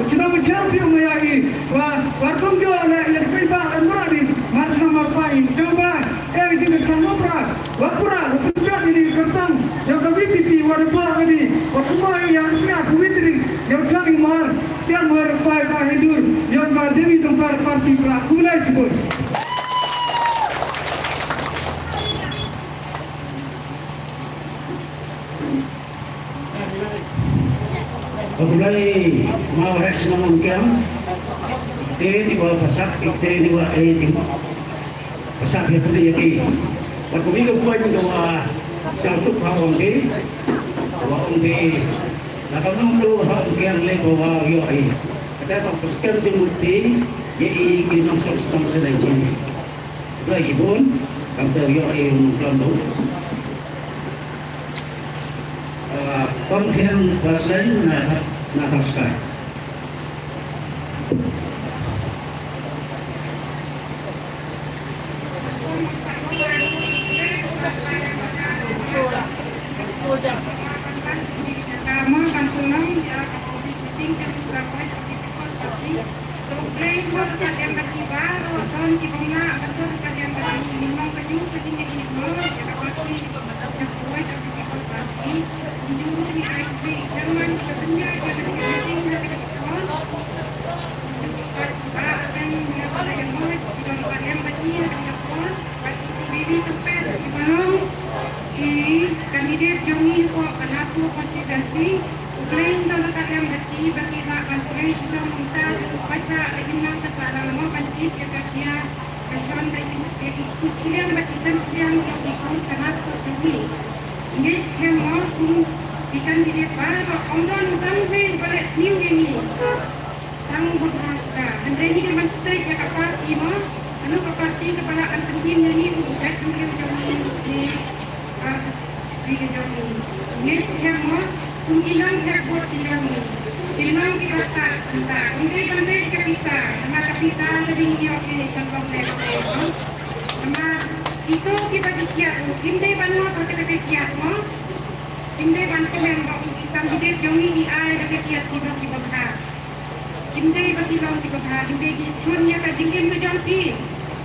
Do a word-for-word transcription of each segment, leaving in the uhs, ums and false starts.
Chna mynchar phi ong ïa i wa war kumjuh leh ïa ki paidbah em mrad i mar chna mar pai i sngewbha. Ïa ki jingkyrchan wa pra wa pra wa pynjot ïa ki kyrtang ïa ka V P P wa da ba ïa ki wa kumba ïa siat u witri ïa u Johnny Mar siat mar pai ka hidur ïa ka Dewi Tongpar party pra. Khublei shibun. Khublei ma u heh shnong Umkiang. Te ni wa pasak, te ni wa eh jing. Pasak ya putih ya ki. Wa kumi ka buai ni wa sha suk ha ong ki. Wa ong ki. Na ka nong tu ha Umkiang le ko wa yo eh. Kata ka pasak jing mutih ya eh ki nong sok shnong sa dai jing. Khublei shibun, kam ter ïoh ïa u nongklam tu. Ah, Kong Thiang Basleng na, na Taska. I kandidet jong ngi hapoh ka Nagpur constituency, u Blei un don ryngkat lem bad ki ba ki lah ban trei shitom mynta jong u paidbah ka imlang ka sahlang mo ban tip ïa ka khia ka shon ka im ïa ki kut shiliang bad ki sem shiliang jong ki khun ka Nagpur jong ngi. Ngi skhem mo kum ki kandidet baroh ym don tang uwei uba leh sniew ïa ngi. Tang u Bhaskar. Hynrei ngi dei ban peit ïa ka party mo. Kano ka party kaba lah ban pynïeng ïa ngi u jaitbynriew jong ngi, ngi, ah, ri ka jong ngi. Ngi skhem mo. Kum ki nongthep vote ki jong ngi. Ki nong kiba sah mynta. Ngi dei ban peit ka pisa. Namar ka pisa ka dei ngi ïoh ïa ka long leh mo. Namar kito kiba ki kiad ruh kim dei ban ong ba ka dei ka kiad mo. Kim dei ban kmen ba u candidate jong ngi i ai da ka kiad ki briew kiba bha. Kim dei ba ki long kiba bha, kim dei ki shun ïa ka jingim ka jong ki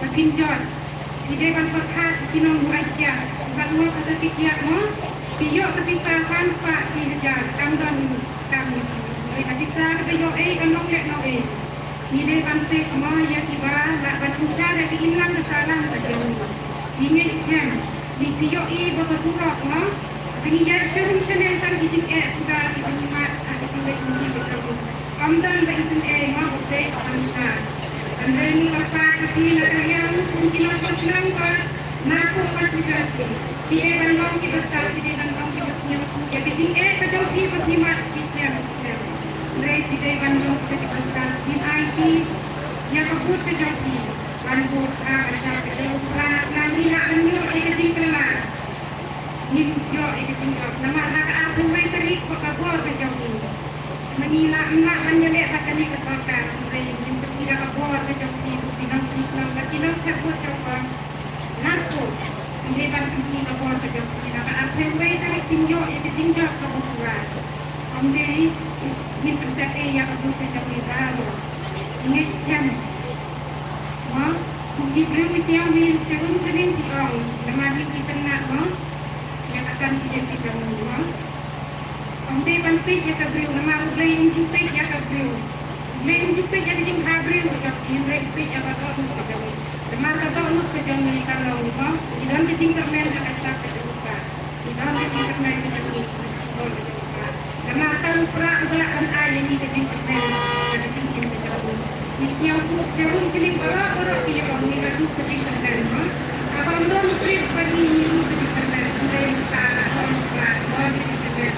ba kin jot. Ki dei ban pyrkhat ki nongbuaid kiad, ban ong kata ki kiad mo, ki ïoh ka pisa san spah shi hajar, kam don kam ïa ki. Hynrei ka pisa kaba ïoh ei kan long leh noh ei. Ngi dei ban peit mo ïa kiba lah ban synshar ïa ka imlang ka sahlang ka jong ngi. Ngi ngeit skhem, ngi ïohi ba ka surok mo, ba ngi ïaid sha rum sha neng tang ki jingeh suda ki jingmad ha ki jingeh ki jingeh. Ym don ba isynei mo ba peit ban sah. Hynrei ngi kyrpad ïa phi na ka liang kum ki nongshong shnong ba na kum constituency. Phi dei ban long kiba sah, phi dei ban long kiba sniew ïa ka jingeh ka jong phi ba phi mad shisnem shisnem. Hynrei phi dei ban long kiba sah, phin ai ki ïa ka vote ka jong phi ban vote ha ka shap ka jong u Prah. Ngi lah ban ïoh ïa ka jingkylla. Ngim ïoh ïa ka jingïoh namar ha ka arphew wei tarik ba ka bor ka jong ngi. Ma ngi lah, ym lah ban ïaleh bad kane ka sorkar, hynrei ngim pyni da ka bor ka jong phi, phi nongshong shnong bad ki nongthep vote jong ka Nagpur. Ngi dei ban pyni ka bor ka jong phi, na ka arphew wei tarik phin ïoh ïa ka jingjop kaba pura. Ym dei ngin pynsep ei ïa ka vote ka jong ngi baroh. Ngi ngeit skhem. Mo, kum ki briew ngi sngewbha sha rum sha neng ki ong, namar ngi ki tynnat mo. Ïa ka candidate ka jong ngi mo. Ym dei ban peit ïa ka briew namar U Blei um ju peit ïa ka briew. U Blei um ju peit ïa ka jingbha briew ka jong ngi, hynrei u peit ïa ka dohnud ka jong ngi. Namar ka dohnud ka jong ngi ka long mo, ngi don ka jingkyrmen ha ka shap ka jong u Kpa. Ngi don ka jingkyrmen ka jong ngi, ngi symbol ka jong u Kpa. Namar tang u Kpa uba lah ban ai ïa ngi ka jingkyrmen ha ka jingim ka jong ngi. Ngi sngewthuh sha rum sha neng baroh baroh ki ong ngi la duh ka jingkyrmen mo. Haba ym don u Khrist bad ngi, ngi duh ka jingkyrmen. Hynrei mynta la don u Kpa, don ka jingkyrmen.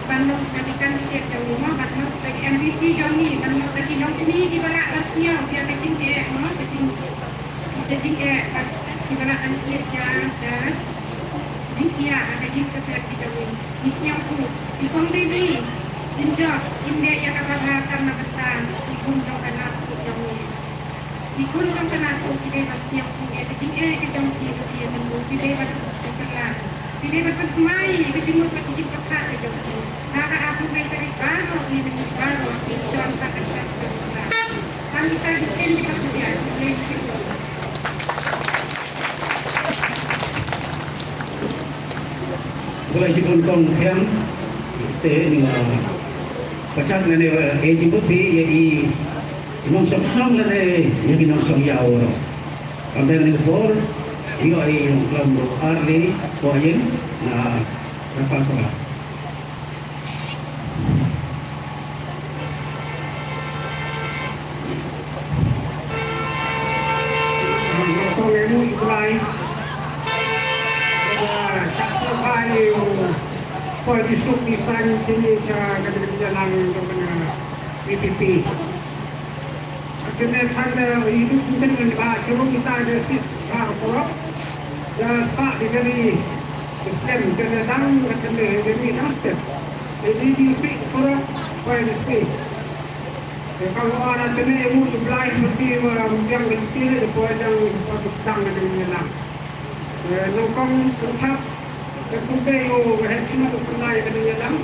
Ban long kata ka candidate jong ngi mo, ban long kata ka M D C jong ngi, ban long kata ki nongkmie kiba lah ban sngewthuh ïa ka jingeh mo, ka jing, ka jingeh, bad kiba lah ban ïeit ïa ka jingïa, ka jingkyrkhu ki jong ngi. Ngi sngewthuh, i Kong Devi, in jop, in leh ïa kaba bha tam na bynta ki khun jong ka Nagpur jong ngi. Ki khun jong ka Nahtu ki dei ban sngewthuh ïa ka jingeh ka jong ki, ba ki ïa mynta ki dei ban pynkylla, ki dei ban pynsmai ïa ka jingmut bad ka jingpyrkhat ka jong ki. Na ka arphew wei tarik baroh ngi mynta baroh ngi shon sa ka shon ka jong ka. Tang kita ki ken kita ki ïa, khublei shibun. Khublei shibun kong Thiang. Te ngi la pachat nangne ba eh jingmut phi ïa i nongshong shnong lane ïa ki nongshong ïaw ruh. Kam dei kane ka por ïoh i nongklam ruh ar lei ko ïing na ka pasra. Kong Emu Ibrahim. Sa sa bai u poi di suk di san sini sa ka di jalan jong ka V P P. Kane tang da i du kum kane ba shurum kita da sit ba ko. Da sa di kane slem kane dang kane kane dang step. Jadi di sit surok pai di sit. Ka wa na kane mu di blai mesti wa yang kecil da ko dang pa stang kane nang. Nongkong sap ka kumbe yo ka hek sino ka kumbe ka nang.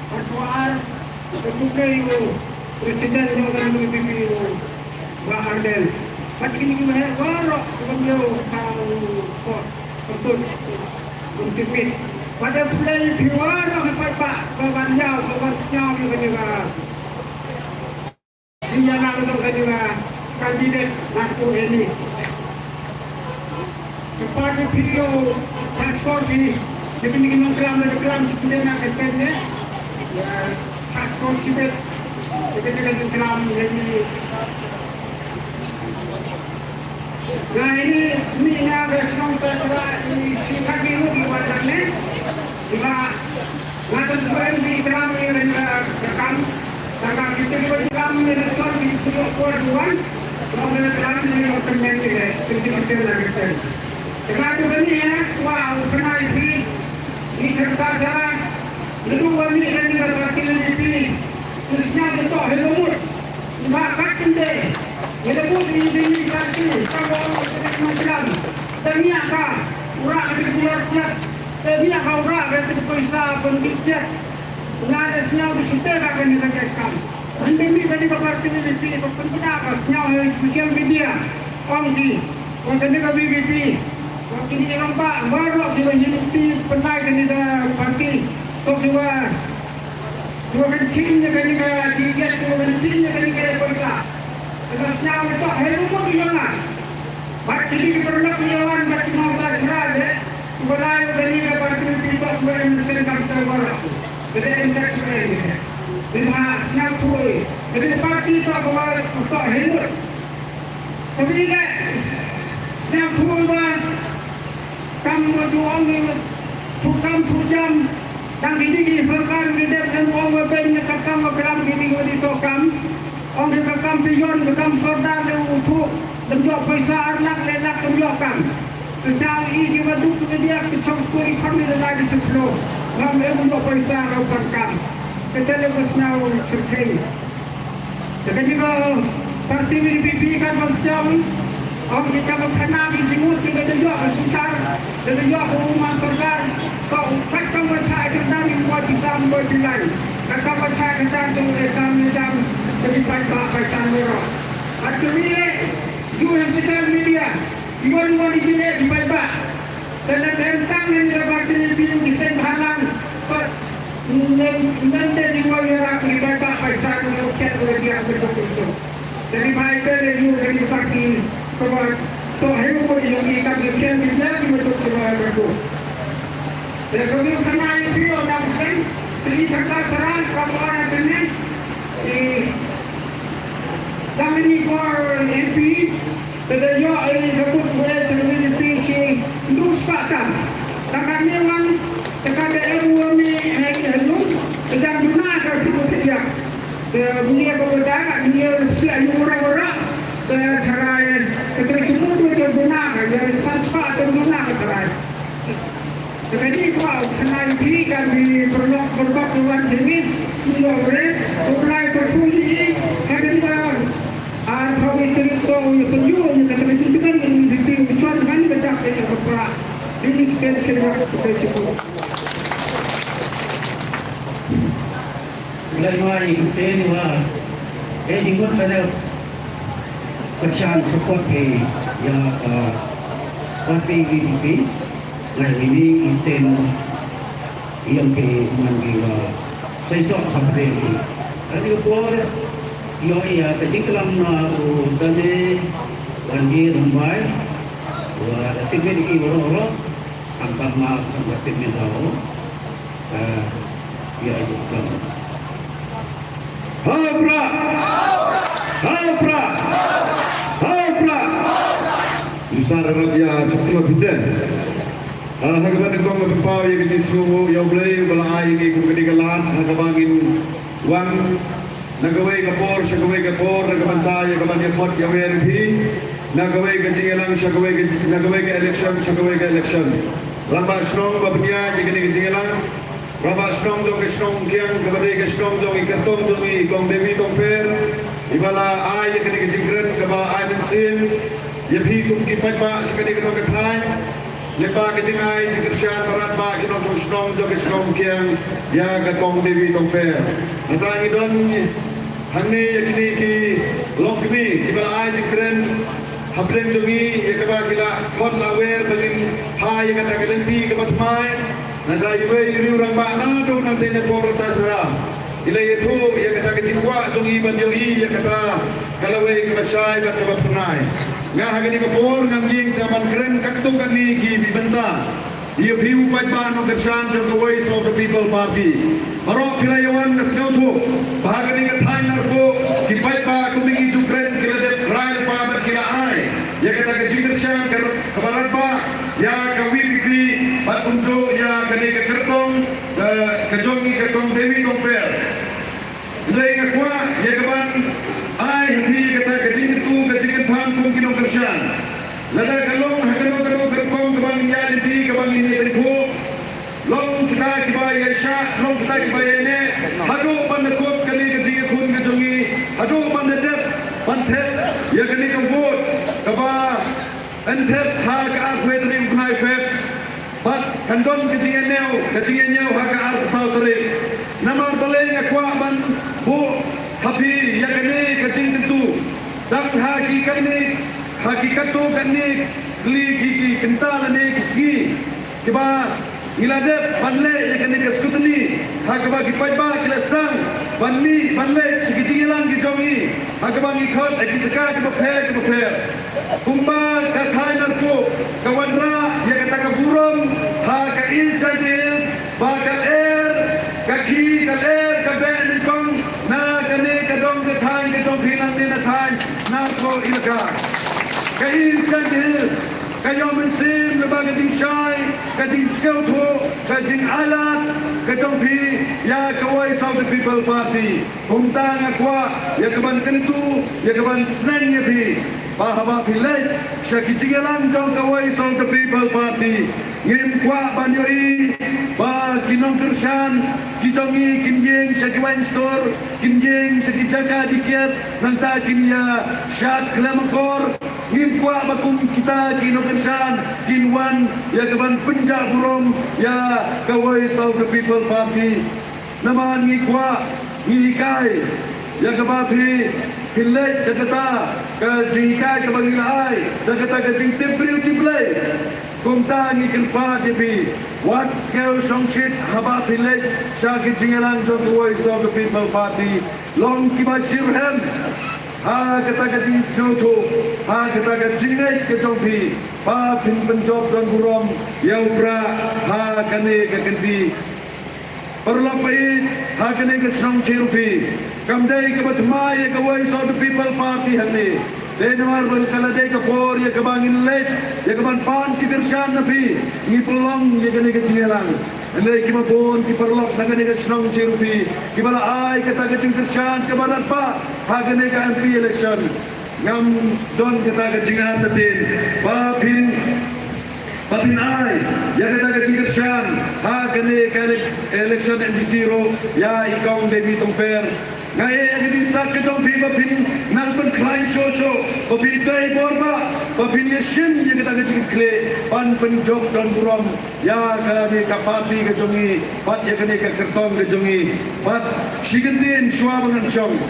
Ka tuar ka kumbe yo president yo ka nang bibi yo. Ba Arden. Pat kini ki mahal warok ka bang yo ka ko patut untuk mit. Pada pulai pi warok ka pat ba ba ban yau ka ban snyau yo ka ni ba. Di ïalang jong kane ka candidate Nahtu Eni. Ka party P D O sa score ki, ki kine ki nongklam, nongklam sha kine na ka ten ne. Ïa, sa score shibit. Ki kine ki nongklam ïa kine. Nga ini, ini nga ka shnong Tasra, ini shi kaki lut ïa wan ne. Nga, nga tang ko em di klam ïa wan ka kam. Tang ka kita ki wan kam ïa wan sor di ko ko wan. Ko wan klam ïa wan kmen ïa, kita kita la kita. Tang ka tu kani ya, wa, u kena iti. Ni serta sara. Lalu wan ni kan ka kaki iti. Terus nya betul helmut. Ba kat kynde ngi da bud ïa kane ka parti ka ba ong ka dei nongklam. Te ngiah ka u rah ka dei ka pynlong kiad, te ngiah ka u rah ka dei ka pisa pynbit kiad. Nga da sngewthuh shisha ka kane ka dei kam. Hynrei kane ka parti V P P ka pynbna ka sngewthuh ha social media. Ong ki Wa kane ka V P P. Wa kine ki rangbah baroh kiba hi lynti pynlai kane ka parti. To kiwa, kiwa kynching ïa kane ka delegate, kiwa kynching ïa kane ka pisa. Ka sñiaw ïa to hei ruh mut ïa nga. Bad kine ki paralok ïa wan bad ki nongta sra de. Kiba lai ïa kane ka parti ki to kiwa em seng kam to baroh. Ka dei em tak kiwa em. Kane ka sñiaw poi. Kane ka parti to kiwa to hei mut. Kawei leh, sñiawthuh ba kam ba ju ong, thuh kam thuh jam, dang kine ki sorkar ki dep em ong ba beiñ na ka kam ba klam kine ki wa di to kam. Ong ki ka kam pyon, ka kam sordar de u thuh, dem jooh poisa ar lak le lak dem jooh kam. Ka chang i ki wa duk ki diak ki chong skul i kham ni da dai di chuklo. Ngam em jooh poisa ka u kam kam. Ka tele ka sñiaw chuklo. Te kane ka parti V P P kan ban sñiaw, ong ki ka ban khana ki jingmut ki ka da ïoh ka synshar, ka da ïoh ka ummat sorkar, ka kat ka ban shah kyrdan ki boi pisa boi pylai, kat ka ban shah kyrdan ki boi kam ki jam, ka ki paidbah paisan baroh. Bad ka mih leh, ju ha social media, Iwan wan i jingeh ki paidbah. Te na ka em tang ngan ka parti ni phi ki seng bhalang. Pat ngan ngan de di wan ïa ki paidbah paisan ki kiad ki kiad ki kiad. Te ni bai te ne yu ka ni parti ka ba to heu ko ïa ki ka ki kiad ki kiad ki kiad ki kiad. Te ka ni khana i phi o dang seng. Te i sarkar sara ka ba na te ne. I dang ni ko M P. Te da ïoh ei ka mut wei sa ka V P P shi ndu spah tam. Te ka mih wan te ka da em u mih hei hei ndu te dang duna ka phi u te ïa. Te mih ka mut da ka mih u psi ayu ura ura te tharai te te shi mut te duna ka ïa san spah te duna ka tharai. Te ka ni kwah u khana ïa phi ka mih pyrlok pyrlok wan sini. Mih u re u blai pyrpun ïa ka ding ka ar Kawei ka ri ko ïa pynïoh ïa kata ka jingtngen ïa u Bhiti u Chon, ngan ïa ka dak ïa ka pra. Ini ki ken ken rak ka jingpynïoh. Lai mai ktien wa eh jingmut ka dei kyrshan support ïa ka party V P P. Lai ini ktien ïa ki man ki wa sai sok ha pdeng ki. Ani ka por ïoh ïa ka jingklam na u Dame Wangi Rumbai wa da tip ki waroh waroh. Ang kama ang ka tip ni tau. Ah, ïa ïa klam. Hau pra! Hau pra! Hau pra! Isar Arabia Chaklo Biden. Ah, ha kaba nyngkong nga pynpaw ïa ka jingsngewnguh ïa U Blei uba la ai ïa ngi kum kane ka lad ha kaba ngin wan na kawei ka por sha kawei ka por na ka bynta ïa ka ban ïakhot ïawer ïa phi, na kawei ka jingïalang sha kawei ka, na kawei ka election sha kawei ka election. Rangbah shnong ba pynïaid ïa kane ka jingïalang, rangbah shnong jong ka shnong Umkiang kaba dei ka shnong jong i kyrtong jong i Kong Devi Tongper, iba la ai ïa kane ka jingkren kaba ai mynsiem ïa phi kum ki paidbah sha kane ka tnat ka thaiñ. Lyngba ka jingai jingkyrshan baroh ba ki nongshong shnong jong ka shnong Umkiang ïa ka Kong Devi Tongper. Nangta ngi don hangne ïa kine ki longkmie kiba la ai jingkren hapdeng jong ngi ïa kaba ki la khot la wer ba ngin phai ïa kata ka lynti kaba thymmai. Nangta iwei i riew rangbah naduh nangtei na por rta sara. I la ïathuh ïa kata ka jingkwah jong i ban ïohi ïa kata ka lawei kaba shai bad kaba phyrnai. Nga ha kane ka por ngan ïeng tang ban kren katto katne ki bynta. Ïa phi u paidbah nongkyrshan jong ka Voice of the People Party. Baroh phi la ïa wan nga sngewthuh ba ha kane ka thaiñ Narpuh ki paidbah kum ngi ju kren ki la dep rai lypa bad ki la ai ïa kata ka jingkyrshan ka, kaba radbah ïa ka V P P bad kumjuh ïa kane ka kyrtong ka, ka jong ngi ka Kong Devi Tongper. Hynrei nga kwah ïa ka ban ai ha phi kata ka jingkyntu ka jingkyrpad kum ki nongkyrshan. Lada ka long ha kano kano ka rukom kaba ngin ïaid lynti kaba ngin ïa tyngkhuh, long kita kiba ïaishah, long kita kiba ïaineh, haduh ban da kut kane ka jingïakhun ka jong ngi, haduh ban da dep ban thep ïa kane ka vote kaba yn thep ha ka arphew tarik u bnai Feb. Bad kan don ka jingïañiew, ka jingïañiew ha ka arphew saw tarik. Namar balei nga kwah ban buh ha phi ïa kane ka jingkyntu. Dang ha ki katne, ha ki katto katne kli ki, ki kynta lane ki sngi kiba ngi la dep ban leh ïa kane ka scrutiny ha kaba ki paidbah ki la sdang ban mih ban leit sha ki jingïalang ki jong ngi ha kaba ngi khot ha ki jaka kiba pher kiba pher. Kumba ka thaiñ Narpuh ka wanrah ïa kata ka burom ha ka East Jaintia Hills ba ka lyer, ka khie ka lyer ka beh nyngkong na kane ka dong ka thaiñ ka jong phi nangne na thaiñ Narpuh Elaka. Ka East Jaintia Hills ka ïoh mynsiem lyngba ka jingshai, ka jingsngewthuh, ka jingailad ka jong phi ïa ka Voice of the People Party. Kumta nga kwah ïa ka ban kyntu, ïa ka ban sneng ïa phi ba haba phi leit sha ki jingïalang jong ka Voice of the People Party, ngim kwah ban ïohi ba ki nongkyrshan ki jong ngi kin ïeng sha ki waiñ stor, kin ïeng sha ki jaka dih kiad, nangta kin ïa shad khlem akor. Ngim kwah ba kum kita ki nongkyrshan kin wan ïa ka ban pynjah burom ïa ka Voice of the People Party. Namar ngi kwah, ngi hikai ïa kaba phi, phi leit da kata ka jinghikai kaba ngi la ai, da kata ka jingtip briew tip Blei. Kumta ngi kyrpad ïa phi, wat sngew shongshit haba phi leit sha ki jingïalang jong ka Voice of the People Party. Long kiba shitrhem ha kata ka jingsngewthuh, ha kata ka jingngeit ka jong phi ba phin pynjop don burom ïa u Prah ha kane ka kynti. Paralok ba ïeit, ha kane ka shnong Cheruphi kam dei kaba thymmai ïa ka Voice of the People Party hangne. Dei namar ba ka la dei ka por ïa kaba ngin leit ïa ka ban pan jingkyrshan na phi, ngi pynlong ïa kane ka jingïalang. Hynrei kiba bun ki paralok na kane ka shnong Cheruphi kiba la ai kata ka jingkyrshan kaba radbah ha kane ka M P election. Ngam don kata ka jingartatien ba phin, ba phin ai ïa kata ka jingkyrshan ha kane ka ele-, election M D C ruh ïa i Kong Devi Tongper. Nga ïa ka jingstad ka jong phi ba phin nang pynkhlaiñ shuh shuh, ba phin dei bor ba, ba phin ïa shim ïa kata ka jingkitkhlieh ban pynjop don burom ïa kane ka party ka jong ngi bad ïa kane ka kyrtong ka jong ngi. Bad shi kyntien shuwa ba ngan shong,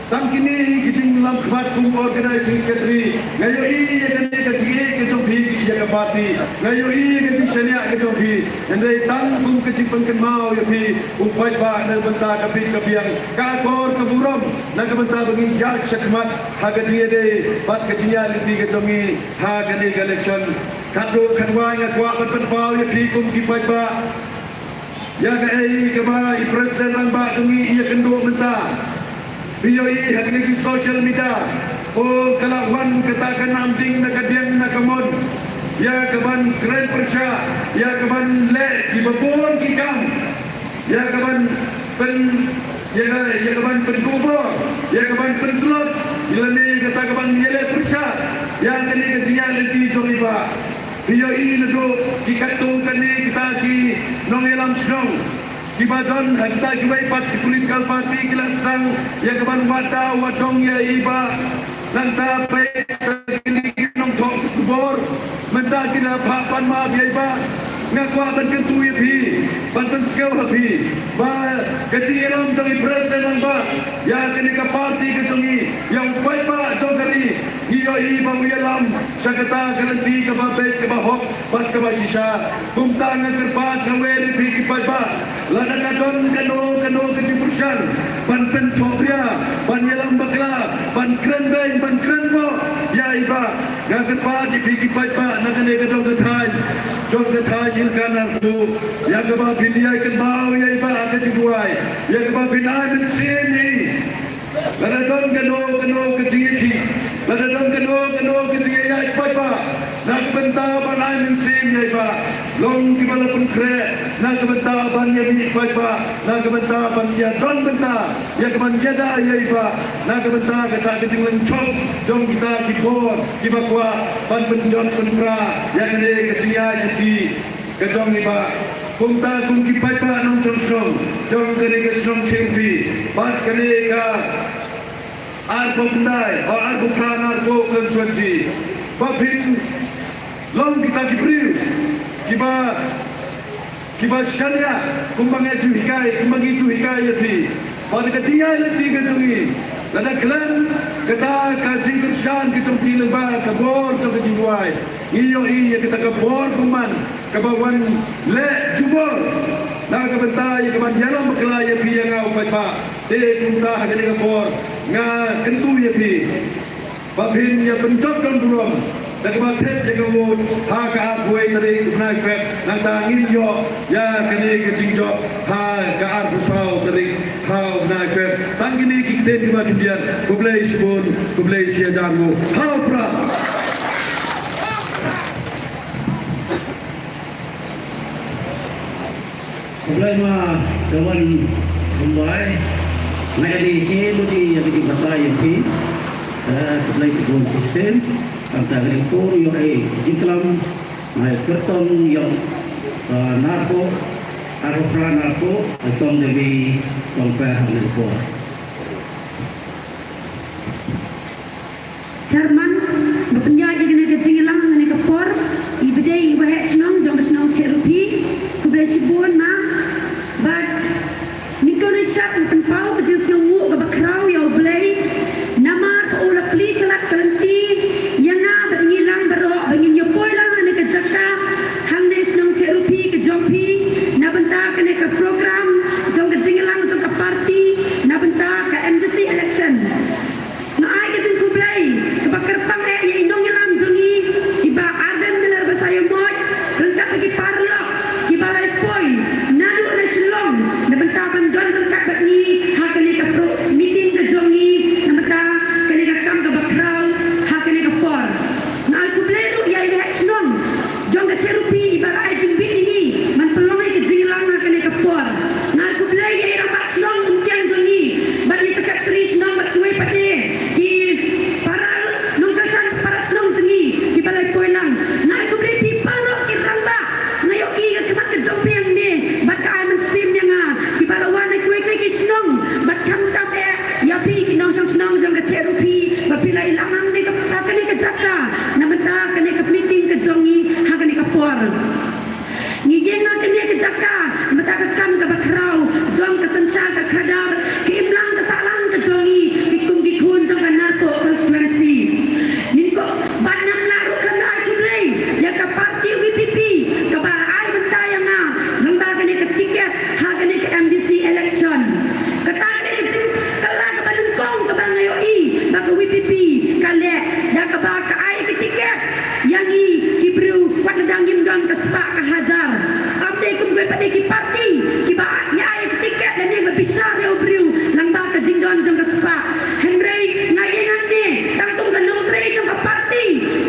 tang kine ki jinglam khmat kum organizing secretary, nga ïohi ïa kane ka jingïeit ka jong phi ïa ka party, nga ïohi ïa ka jingshaniah ka jong phi. Hynrei tang kum ka jingpynkynmaw ïa phi u paidbah na ka bynta ka bit ka biang, ka akor ka burom na ka bynta ba ngin ïaid shakhmat ha ka jingïadei bad ka jingïaid lynti ka jong ngi ha kane ka election. Khatduh khatwai nga kwah ban pynpaw ïa phi kum ki paidbah ïa kaei kaba i President Rangbah jong ngi i ïakynduh mynta. Phi ïohi ha kine ki social media, oh, ka la wan kata ka nam ding na ka diang na ka mon ïa ka ban kren pyrshah, ïa ka ban leh kiba bun ki kam, ïa ka ban pyn, ïa ka, ïa ka ban pynduh bor, ïa ka ban pyntlot, ïa lane kata ka ban ïaleh pyrshah ïa kane ka jingïaid lynti jong i Bah. Phi ïohi naduh ki katto katne kita ki nongïalam shnong kiba don ha kita kiwei pat ki political party ki la sdang ïa ka ban wad daw wad dong ïa i Bah. Nangta peit sa kine ki nongthoh khubor mynta ki la phah pan map ïa i Bah. Nga kwah ban kyntu ïa phi, ban pynsngew ha phi ba ka jingïalam jong i President Rangbah ïa kane ka party ka jong ngi, ïa u paidbah jong ka ri, ngi ïohi ba u ïalam sha kata ka lynti kaba beit, kaba hok bad kaba shisha. Kumta nga kyrpad, nga wer ïa phi ki paidbah, lada ka don kano kano ka jingpyrshang ban pynthohbria, ban ïalam bakla, ban kren beiñ, ban kren bok ïa i Bah, nga kyrpad ïa phi ki paidbah na kane ka dong ka thaiñ, dong ka thaiñ Hilka Narpuh, ïa kaba phin ïai kynmaw ïa i Bah ha ka jingduwai, ïa kaba phin ai mynsiem ïa i. Lada don kano kano ka jingïakhih, lada don kano kano ka jingïaid paidbah na ka bynta ban ai mynsiem ïa i Bah, long kiba la pynkhreh na ka bynta ban ïamih paidbah, na ka bynta ban ïadon bynta ïa ka ban ïada ïa i Bah, na ka bynta kata ka jinglynchop jong kita ki bor kiba kwah ban pynjot pynpra ïa kane ka jingïaid lynti ka jong i Bah. Kumta kum ki paidbah nongshong shnong jong kane ka shnong Chirupi bad kane ka arphew khyndai, oh, arphew phra Narpuh constituency, ba phin long kita ki briew kiba, kiba shaniah kumba nga ju hikai, kumba ngi ju hikai ïa phi. Bad ka jingïaid lynti ka jong ngi, lada khlem kata ka jingkyrshan ka jong phi lyngba ka bor jong ka jingduwai, ngi ïohi ïa kata ka bor bymman kaba wan leh jubor na ka bynta ïa ka ban ïalam bakla ïa phi ïa nga u paidbah. Te kumta ha kane ka por nga kyntu ïa phi ba phin ïa pynjot don burom da kaba thep ïa ka vote ha ka arphew wei tarik u bnai Feb. Nangta ngin ïoh ïa kane ka jingjop ha ka arphew saw tarik ha u bnai Feb. Tang kine ki ktien kiba khyndiat. Khublei shibun, khublei shihajar nguh. Ha u Prah. Khublei ma Dawan Kumbai. Nga ïa dei shisien lut ïa ka jingbatai ïa phi. Eh, khublei shibun shisien. Nangta ka dei por ïoh ai jingklam, eh, kyrtong ïoh, eh, Narpuh, Arphew phra Narpuh, eh, Tong Devi, Tong Pher ha kane ka por. Chairman ba pynïaid ïa kane ka jingïalang ha kane ka por, iba dei i waheh shnong jong ka shnong Chirupi, khublei shibun ma. Bad nyngkong nyngshap ngan pynpaw ka jingsngewnguh kaba khraw ïa U Blei namar ba u la plie ka lad ka lynti ïa nga bad ngi lang baroh ba ngin ïa poi lang ha kane ka jaka hangne shnong Chirupi ka jong phi na bynta kane ka program jong ka jingïalang jong ka party na bynta ka M D C election. Nga ai ka jingkhublei kaba kyrpang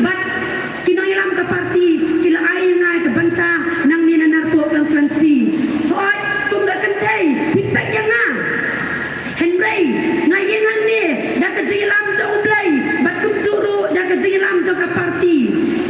bad ki nongïalam ka party ki la ai ïa nga ïa ka bynta nangne na Narpuh constituency. Hooid, kum ka kynthei phi peit ïa nga. Hynrei nga ïeng hangne da ka jingïalam jong U Blei bad kumjuh ruh da ka jingïalam jong ka party.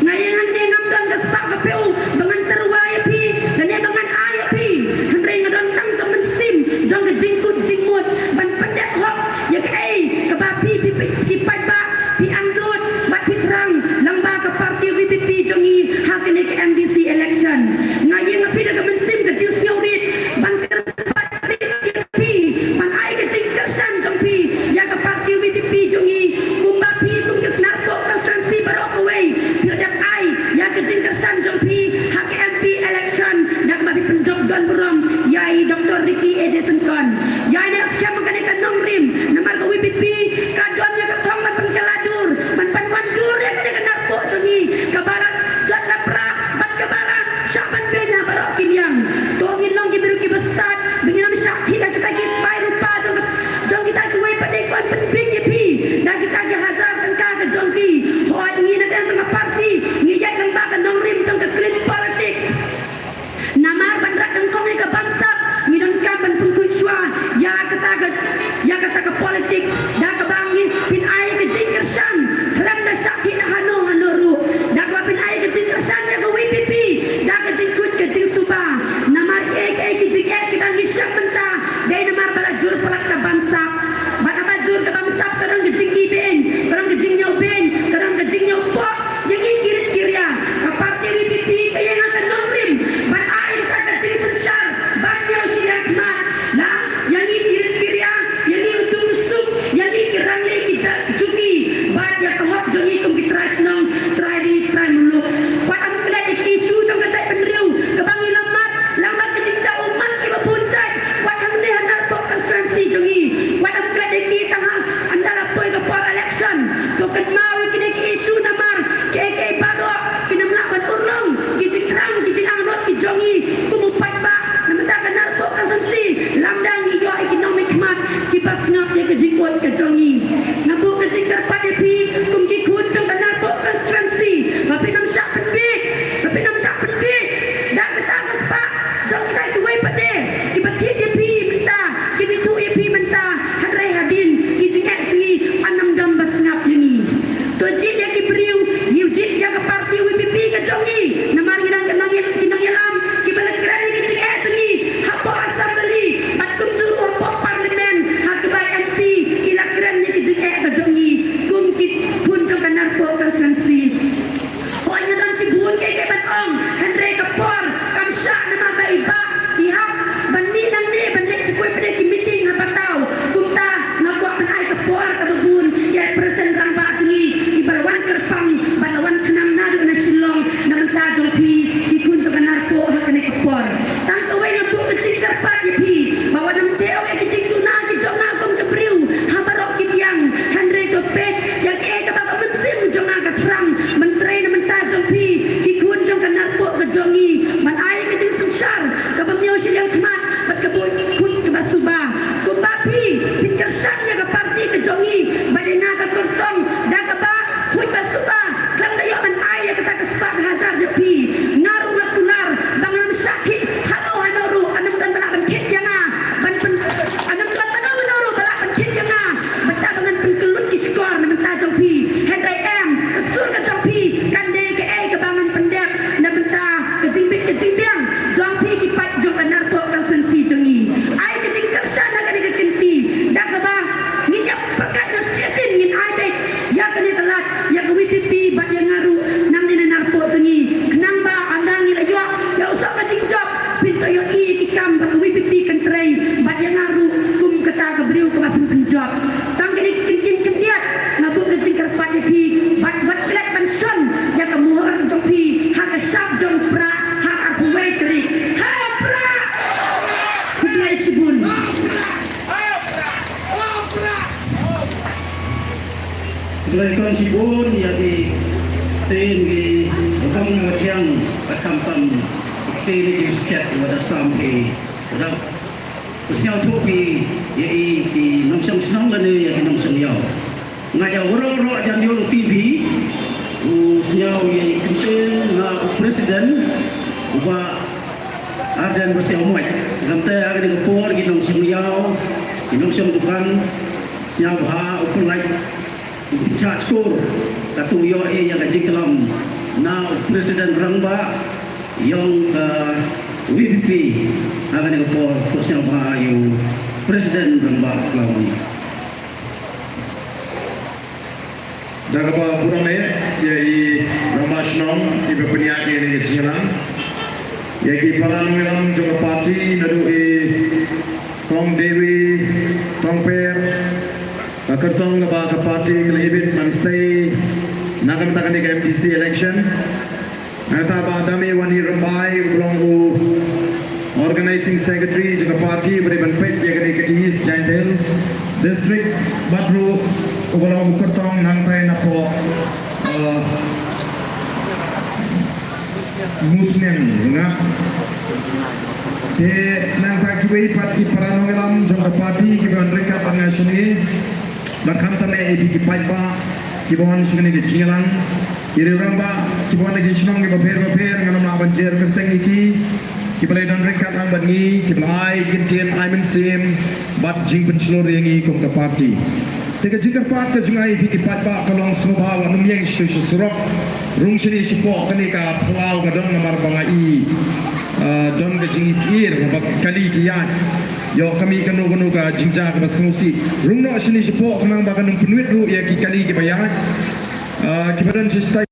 Nga ïeng hangne ngam don ka spah ka phew ba ngan tyrwa ïa phi lane ba ngan ai ïa phi. Hynrei nga don tang ka mynsiem jong ka jingkut jingmut ban pyndep hok ïa kaei kaba phi phi phi paidbah phi angnud bad phi thrang lyngba ka party VPP jong ngi ha kane ka MDC election. Nga ïeng ha phi da ka mynsiem ka jingsngewrit ban kyrpad rit ïa phi ban ai ka jingkyrshan jong phi ïa ka party VPP jong ngi. Kumba phi kum ka Narpuh constituency baroh kawei phi la dep ai ïa ka jingkyrshan jong phi ha ka MP election da kaba phi pynjop don burom ïa i Doctor Ricky A J Syngkon. Ïa i da skhem kane ka nongrim namar ka VPP ka don ïa ka thong ban pynkylla dur ban pynwan dur ïa kane ka Narpuh jong ngi kaba la jot la pra bad kaba la shah ban pynïa baroh ki liang. To ngin long ki briew kiba stad ba ngin ym shah thied da kita ki bai rupa jong jong kita kiwei pat de ki wan pynbiej ïa phi da kita ki hajar tyngka ka jong ki. Hooid, ngi na ka party ngi ïaid lyngba ka nongrim jong ka clean politics. Namar ban rat nyngkong ïa ka bamsap ngi donkam ban pynkhuid shuwa ïa kata ka ïa kata ka politics da kaba ngi pynai ka jingkyrshan khlem da shah thied hano hano ruh. Da kaba pynai ka jingkyrshan ïa ka VPP da ka jingkhuid ka jingsuba. Namar kiei kiei ki jingeh kiba ngi shah mynta dei namar ba la jur palat ka bamsap. Bad haba jur ka bamsap ka don ka jingibeiñ, ka don ka jingñiewbeiñ, ka don ka jingñiewpoh. Ïa ngi ki rit ki ria ka party VPP ka ïeng ha ka nongrim ban ai ïa ka jingsynshar ban ñiew shiliang khmat. La ïa ngi ki rit ki ria, ïa ngi u duk u suk, ïa ngi ki rangleh ki jait juki bad ïa ka hok jong ngi kum ki trai shnong, trai ri, trai muluk. Wat ym klet ïa ki issue jong ka jaitbynriew kaba ngi la mad, la mad ka jingjaw ummat kiba bun jait. Wat hangne ha Narpuh constituency jong ngi, wat ym klet ïa ki tang ha ynda la poi ka por election. To kynmaw ïa kine ki issue namar kiei kiei baroh kin ym lah ban urlong ki jingthrang ki jingangnud ki jong ngi kum u paidbah na bynta ka Narpuh constituency. Lymda ngi ïoh ïa ki nongmihkhmat kiba sngap ïa ka jingud ka jong ngi. Nga buh ka jingkyrpad ïa phi kum ki khun jong ka Narpuh constituency ba phin ym shah pynbiej, ba phin ym shah pynbiej da kata ka spah jong kita kiwei pat de kiba thied ïa phi mynta, kiba ithuh ïa phi mynta, hynrei hadien ki jingeh jong ngi yn ym don ba sngap ïa ngi. To jied ïa ki briew, ïa jied ïa ka party VPP ka jong ngi. Namar ngi dang ki nongïal-, ki nongïalam kiba la kren ïa ki jingeh jong ngi hapoh Assembly bad kumjuh ruh hapoh Parliament, ha kiba MP ki la kren ïa ki jingeh ka jong ngi kum ki khun jong ka Narpuh constituency. Hooid, nga don shibun kiei kiei ban ong, hynrei ka por kam shah namar ba i Bah i hap ban mih nangne ban leit sha kiwei pat de ki meeting ha Pataw. Kumta nga kwah ban ai ka por kaba bun ïa i President Rangbah jong ngi iba la wan kyrpang bad la wan khnang naduh na Shillong na bynta jong phi ki khun jong ka Narpuh ha kane ka por. Tang kawei nga buh ka jingkyrpad ïa phi ba wat nym teh ïa ki jingduna ki jong nga kum ka briew ha baroh ki liang, hynrei to peit ïa kaei kaba ka mynsiem jong nga ka thrang ban trei na bynta jong phi ki khun jong ka Narpuh ka jong ngi ban ai ka jingsynshar kaba ñiew shiliang khmat bad kaba khuid kaba suba. Kumba phi phin kyrshan ïa ka party ka jong ngi bad ïa nga ka kyrtong da kaba khuid ba suba. Khlem da ïoh ban ai ïa kata ka spah ka hajar ïa phi, nga ruh nga kular ba ngam shah thied hano hano ruh, yn ym don ba lah ban thied ïa nga ban pyn, yn ym don mano mano ruh ba lah ban thied ïa nga bad ba ngan pynkyllut ki shkor na bynta jong phi. Hynrei em, ka sur ka jong phi kan dei kaei kaba ngan pyndep na bynta ka jingbit ka jingbiang jong phi ki paid jong ka Narpuh constituency jong ngi. Ai ka jingkyrshan ha kane ka kynti da kaba ngin ïa pyrkhat na shisien, ngin ai beit ïa kane ka lad ïa ka VPP bad ïa nga ruh nangne na Narpuh jong ngi, khnang ba ynda ngi la ïoh ïa u soh ka jingjop, phin sa ïohi ïa ki kam ba ka VPP kan trei bad ïa nga ruh kum kata ka briew kaba phin pynjop. Tang kane ka ktien khyndiat nga buh ka jingkyrpad ïa phi bad wat klet ban shon ïa ka mohor jong phi ha ka shap jong Prah ha ka arphew wei tarik. Ha Prah! Khublei shibun. Khublei shibun ïa ki ktien ki bym wathiang, ba khamtam ki ktien ki skhet wa da sam ki rap. Ku sngewthuh phi ïa i ki nongshong shnong lane ïa ki nongshong ïaw. Nga ïa waroh roh jan ïoh u T V u Sñiaw ïa i kyntien na u president u Bah Ardent Basaiawmoit. Nangta ha kane ka por ki nongshong ïaw, ki nongshong dukan, sñiaw bha u pynlait u pynchah skur, katto ïoh ïa ka jingklam na u president rangbah yong ka V P P. Ha kane ka por to sñiaw bha ïa u president rangbah, klam. Da kaba burom eh ïa i rangbah shnong iba pynïaid ïa kane ka jingïalang, ïa ki para nongïalam jong ka party naduh i Kong Dewi Tongper, ka kyrtong kaba ka party ka la ibit ban sei na ka bynta kane ka M D C election. Nangta Bah Dame Wani Rymbai uba long u Organizing Secretary jong ka party ba dei ban peit ïa kane ka East Jaintia Hills District, bad ruh uba long u kyrtong nangtai napoh, uh, Muslim nga. Te nangta kiwei pat ki para nongïalam jong ka party kiba ryngkat bad nga shane. Bad khamtam eh ïa phi ki paidbah kiba wan sha kane ka jingïalang. Ki rangbah kiba wan na ki shnong kiba pher ba pher, ngam lah ban jer kyrteng ïa ki, kiba la don ryngkat lang bad ngi, kiba la ai kyntien ai mynsiem bad jingpynshlur ïa ngi kum ka party. Te ka jingkyrpad ka jong nga ïa phi ki paidbah ka long sngewbha wat nym ïeng sha surok. Rung shane shapoh kane ka phyllaw ka don namar ba nga i, ah, don ka jingisynei ba kali ki ïaid. Ïoh ka mih kano kano ka jingjia kaba sngewsih. Rung noh shane shapoh khnang ba kan ym pynwit ruh ïa ki kali kiba ïaid, ah, kiba don sha shatai.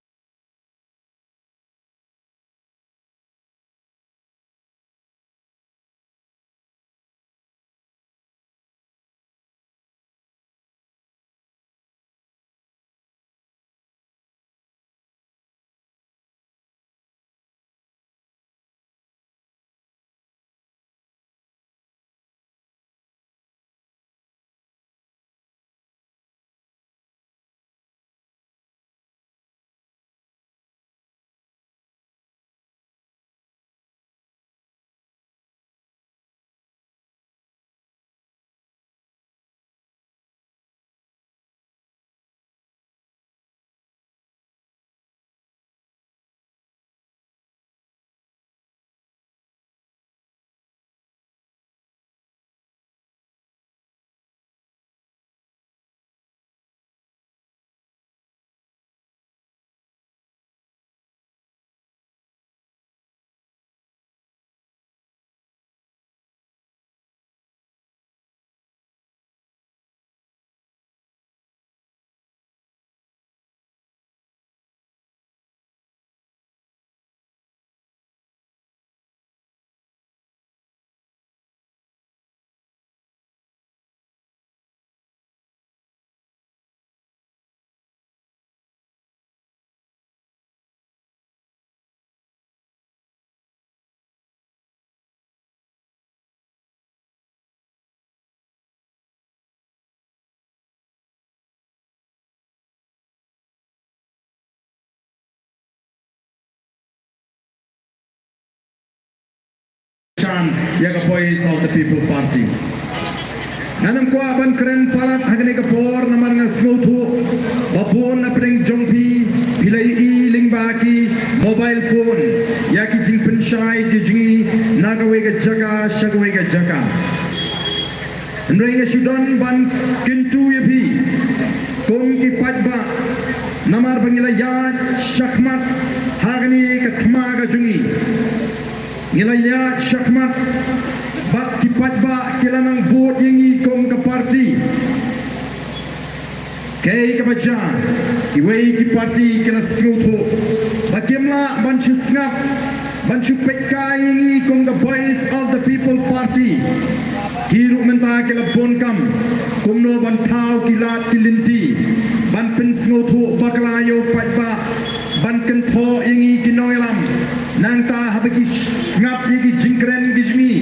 Chan ïa ka Voice of the People Party. Ngan ym kwah ban kren palat ha kane ka por namar nga sngewthuh ba bun na pdeng jong phi, phi la ïohi lyngba ki mobile phone ïa ki jingpynshai ki jong ngi na kawei ka jaka sha kawei ka jaka. Hynrei nga shu don ban kyntu ïa phi kum ki paidbah namar ba ngi la ïaid shakhmat ha kane ka thma ka jong ngi. Ngi la ïaid shakhmat bad ki paidbah ki la nang vote ïa ngi kum ka party. Kaei kaba jia, kiwei ki party ki la sngewthuh ba kim lah ban shu sngap, ban shu peit kai ïa ngi kum ka Voice of the People Party. Ki ruh mynta ki la bun kam kumno ban thaw ki lad ki lynti ban pynsngewthuh bakla ïa u paidbah, ban kynthoh ïa ngi ki nongïalam. Nangta haba ki sngap ïa ki jingkren ki jong ngi,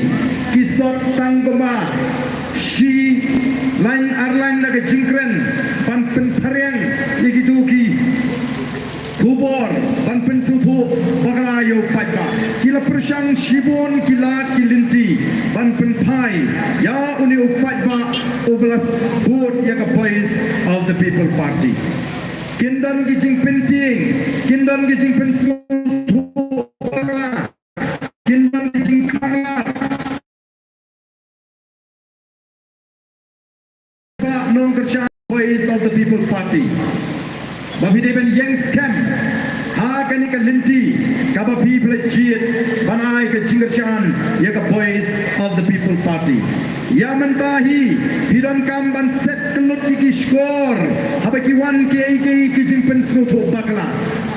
ki sot tang kumba shi lain ar lain na ka jingkren ban pynphriang ïa kito ki khubor ban pynsngewthuh bakla ïa u paidbah. Ki la pyrshang shibun ki lad ki lynti ban pynphai ïa une u paidbah uba la vote ïa ka Voice of the People Party. Kin don ki jingpyntieng, kin don ki jingpynsngewthuh bakla, kin don ki jingkhanglad. Bah Nongkyrshan, Voice of the People Party. Ba phi dei ban ïeng skhem ha kane ka lynti kaba phi phi la jied ban ai ka jingkyrshan ïa ka Voice of the People Party. Ïa mynta hi phi donkam ban set kyllut ïa ki shkor haba ki wan kiei kiei ki jingpynsngewthuh bakla.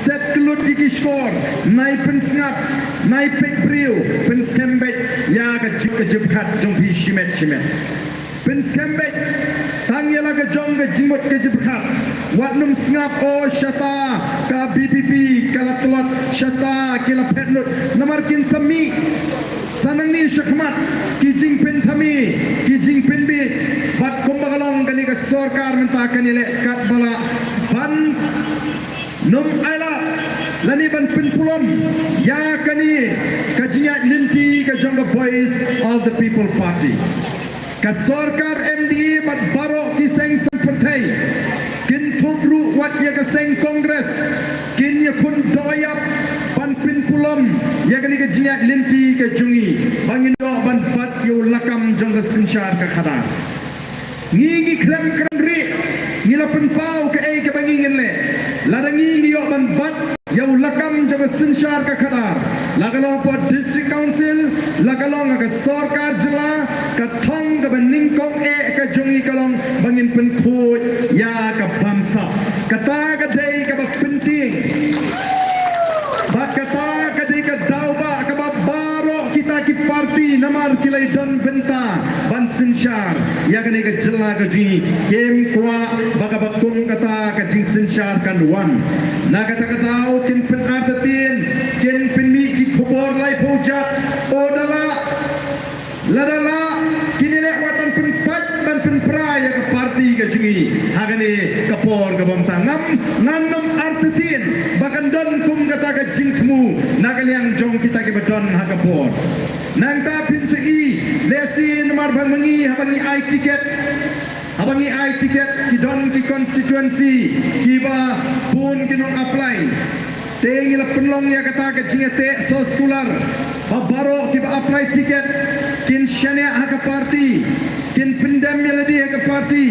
Set kyllut ïa ki shkor, nai pynsngap, nai peit briew, pynskhem beit ïa ka jingkyrkhu jong phi shimet shimet. Pynskhem beit tang ïa la ka jong ka jingmut ka jingpyrkhat. Wat nym sngap, o shata ka VPP ka la tlot, shata ki la phet lut. Namar kin sa mih sa nangne shakhmat ki jingpynthame, ki jingpynbeit. Bad kumba ka long kane ka sorkar mynta kan ïaleh katba lah ban nym ailad lane ban pynpulom ïa kane ka jingïaid lynti ka jong ka Voice of the People Party. Ka sorkar MDA bad baroh ki seng saiñ pyrthei kin thup ruh wat ïa ka seng Congress, kin ïakhun doh ïap ban pynpulom ïa kane ka jingïaid lynti ka jong ngi ba ngin ïoh ban bat ïa u lakam jong ka synshar ka khadar. Ngi ngi khlem kren rieh, ngi la pynpaw kaei kaba ngi ngin leh. Lada ngi ngi ïoh ban bat ïa u lakam jong ka synshar ka khadar, la ka long hapoh District Council, la ka long ha ka sorkar jylla, ka thong kaba nyngkong eh ka jong ngi ka long ba ngin pynkhuid ïa ka bamsap. Kata ka dei kaba pyntieng. Bad kata ka dei ka daw ba kaba baroh kita ki parti namar ki la ïadon bynta ban synshar ïa kane ka jylla ka jong ngi, kim kwah ba kaba kum kata ka jingsynshar kan wan. Na kata ka daw kin pynartatien, kin pynmih ki khubor laiphew jait, o da lah, lada lah, kin ïaleh wat ban pynpait ban pynpra ïa ka parti ka jong ngi ha kane ka por kaba mynta. Ngam, ngan nym artatien ba kan don kum kata ka jingthmu na ka liang jong kita kiba don ha ka por. Nangta phin sa ïohi, lehse namar ba ma ngi haba ngi ai tiket, haba ngi ai tiket ki don ki constituency kiba bun ki nong apply. Te ngi la pynlong ïa kata ka jingïateh soskular ba baroh kiba apply tiket kin shaniah ha ka parti, kin pyndem ïa lade ha ka parti,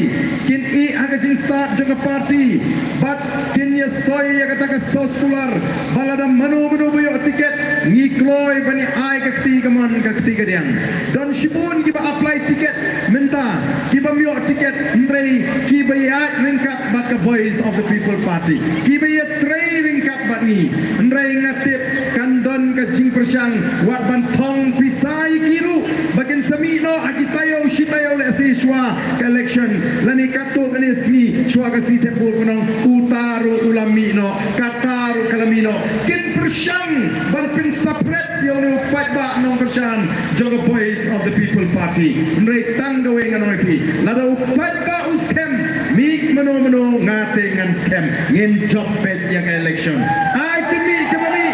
kin ïeh ha ka jingstad jong ka parti, bad kin ïasoi ïa kata ka soskular ba lada mano mano ba ïoh tiket ngi kloi ban ïa ai ka kti kamon ka kti kadiang. Don shibun kiba apply tiket mynta kiba ym ïoh tiket, hynrei kiba ïaid ryngkat bad ka Voice of the People Party, kiba ïatrei ryngkat bad ngi. Hynrei nga tip kan don ka jingpyrshang wat ban thong pisa ïa ki ruh ba kin sa mih noh ha ki taïew shi taïew lehse shuwa ka election, lane katto katne sngi shuwa ka sngi thep vote, kumno uta ruh u la mih noh, kata ruh ka la mih noh. Kin pyrshang ban pynsapret ïa une u paidbah Nongkyrshan jong ka Voice of the People Party. Hynrei tang kawei ngan ong ïa phi, lada u paidbah u skhem, mih mano mano, nga te ngan skhem. Ngin jop beit ïa ka election. Ai kin mih kiba mih,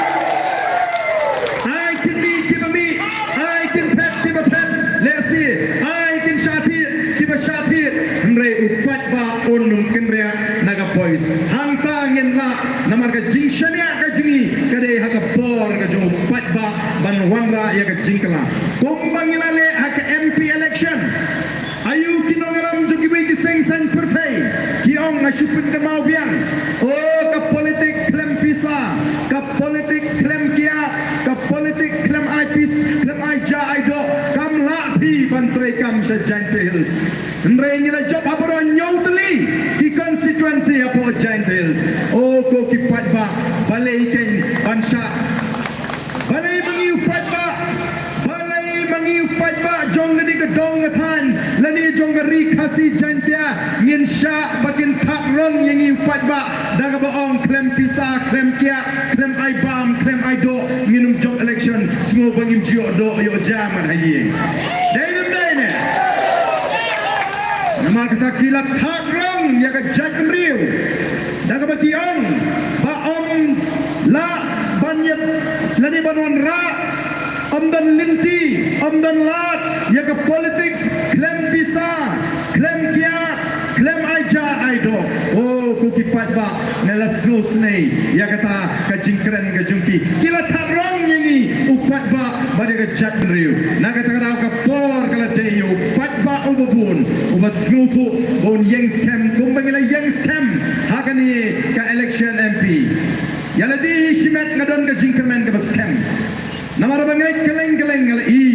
ai kin mih kiba mih, ai kin phet kiba phet, lehse ai kin shah thied kiba shah thied, hynrei u paidbah un ym kynriah na ka Voice. Hangta ngin lah, namar ka jingshaniah ka jong ngi ka dei ha ka bor ka jong u paidbah ban wanrah ïa ka jingkylla. Kumba ngi la leh ha ka MP election, aïu ki nongïalam jong kiwei ki seng saiñ pyrthei ki ong, nga shu pynkynmaw biang, o ka politics khlem pisa, ka politics khlem kiad, ka politics khlem ai pis, khlem ai ja ai doh, kam lah phi ban trei kam sha Jaintia Hills. Hynrei ngi la jop ha baroh hynñiew tylli ki constituency hapoh Jaintia Hills. O ko ki paidbah, balei kein ban shah, balei ma ngi u paidbah, balei ma ngi u paidbah jong kane ka dong ka thaiñ lane jong ka Ri Khasi Jaintia ngin shah ba kin thad rong ïa ngi u paidbah da kaba ong khlem pisa, khlem kiad, khlem ai bam, khlem ai doh, ngin ym jop election, sngewbha ngim ju ïoh doh ïoh jam ha ïing. Dei ne ym dei ne? Namar kata ki la thad rong ïa ka jaitbynriew da kaba ki ong ba ym lah ban ïa lane ban wanrah, ym don lynti, ym don lad ïa ka politics khlem pisa, khlem kiad, khlem ai ja ai doh. O ko ki paidbah, nga la sngewsynei ïa kata ka jingkren ka jong ki. Ki la thad rong ïa ngi u paidbah bad ïa ka jaitbynriew. Na kata ka daw ka por ka la dei ïa u paidbah uba bun uba sngewthuh ba un ïeng skhem kumba ngi la ïeng skhem ha kane ka election M P. Ïa lade shimet nga don ka jingkyrmen kaba skhem. Namar ba nga leit kylleng kylleng nga la i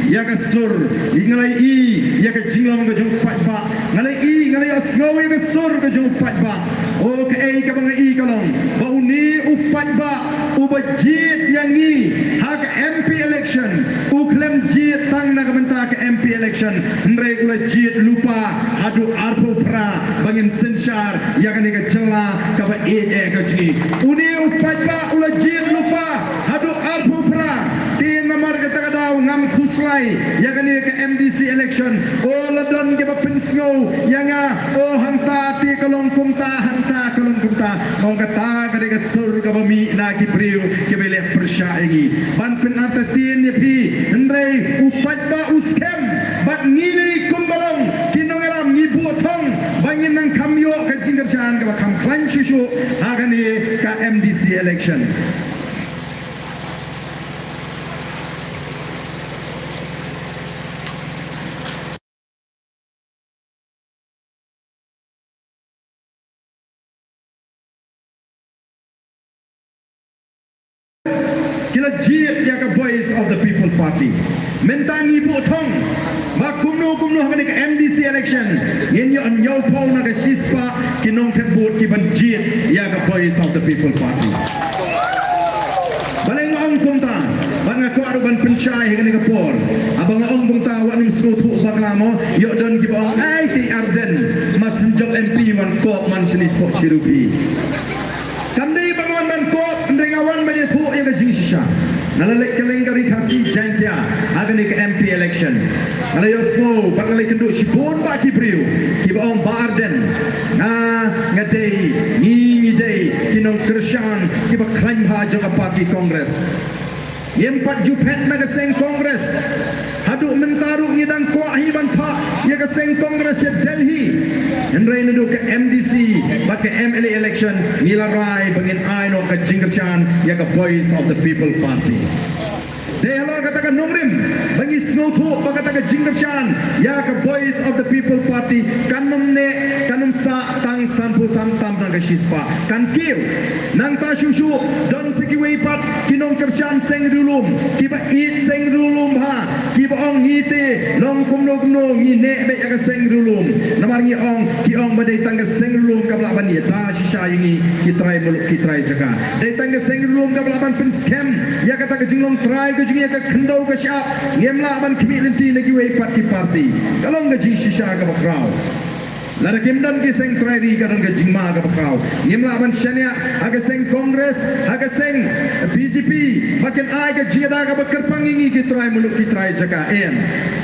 ïa ka sur, nga la i ïa ka jinglong ka jong u paidbah, nga la i, nga la ïohsngew ïa ka sur ka jong u paidbah. O kaei kaba nga i ka long ba une u paidbah uba jied ïa ngi ha ka M P election u khlem jied tang na ka bynta ka M P election, hynrei u la jied lypa haduh arphew phra ba ngin synshar ïa kane ka jylla kaba ïeit eh ka jong ngi. Une u paidbah u la jied lypa haduh arphew phra. Te namar kata ka daw ngam khuslai ïa kane ka M D C election. O la don kiba pynsngew ïa nga, o hangta te ka long kumta, hangta ka long kumta. Ong kata ka dei ka sur kaba mih na ki briew kiba leh pyrshah ïa ngi ban pynartatien ïa phi. Hynrei u paidbah u skhem bad ngi dei kumba long ki nongïalam, ngi buh thong ba ngin nang kham ïoh ka jingkyrshan kaba kham khlaiñ shuh shuh ha kane ka M D C election. Ki la jied ïa ka Voice of the People Party. Mynta ngi buh thong ba kumno kumno ha kane ka M D C election ngin ïoh hynñiewphew na ka shispah ki nongthep vote kiban jied ïa ka Voice of the People Party. Balei nga ong kumta? Bad nga kwah ruh ban pynshai ha kane ka por. Haba nga ong kumta wat nym sngewthuh bakla mo, ïoh don kiba ong ai te Ardent ma shu jop M P wan kop man shane shapoh Chi Riewphi. Kam dei ba nga wan ban kop, hynrei nga wan ban ïathuh ïa ka jingshisha. Nga la leit kylleng ka Ri Khasi Jaiñtia ha kane ka M P election. Nga la ïohsngew bad nga la ïakynduh shibun bah ki briew kiba ong Bah Ardent, nga, nga dei, ngi, ngi dei ki nongkyrshan kiba khlaiñ bha jong ka party Congress. Ngim pat ju phet na ka seng Congress. Haduh mynta ruh ngi dang kwah hi ban phah ïa ka seng Congress sha Delhi. Hynrei naduh ka M D C bad ka M L A election ngi la rai ba ngin ai noh ka jingkyrshan ïa ka Voice of the People Party. Dei halor kata ka nongrim ba ngi sngewthuh ba kata ka jingkyrshan ïa ka Voice of the People Party kan ym neh, kan ym sah tang sanphew san tam na ka shispah, kan kiew. Nangta shuh shuh don sa kiwei pat ki nongkyrshan seng riewlum kiba ïeit seng riewlum bha, kiba ong ngi te long kumno kumno ngi neh beit ïa ka seng riewlum. Namar ngi ong, ki ong ba dei tang ka seng riewlum kaba lah ban ïada shisha ïa ngi ki trai muluk ki trai jaka. Dei tang ka seng riewlum kaba lah ban pynskhem ïa kata ka jinglong trai ka jong ngi ïa ka khyndew ka shyiap. Ngim lah ban khmih lynti na kiwei pat ki party. Ka long ka jingshisha kaba khraw. Lada kim don ki seng trai ri ka don ka jingma kaba khraw. Ngim lah ban shaniah ha ka seng Congress, ha ka seng B J P ba kin ai ka jingïada kaba kyrpang ïa ngi ki trai muluk ki trai jaka. Em,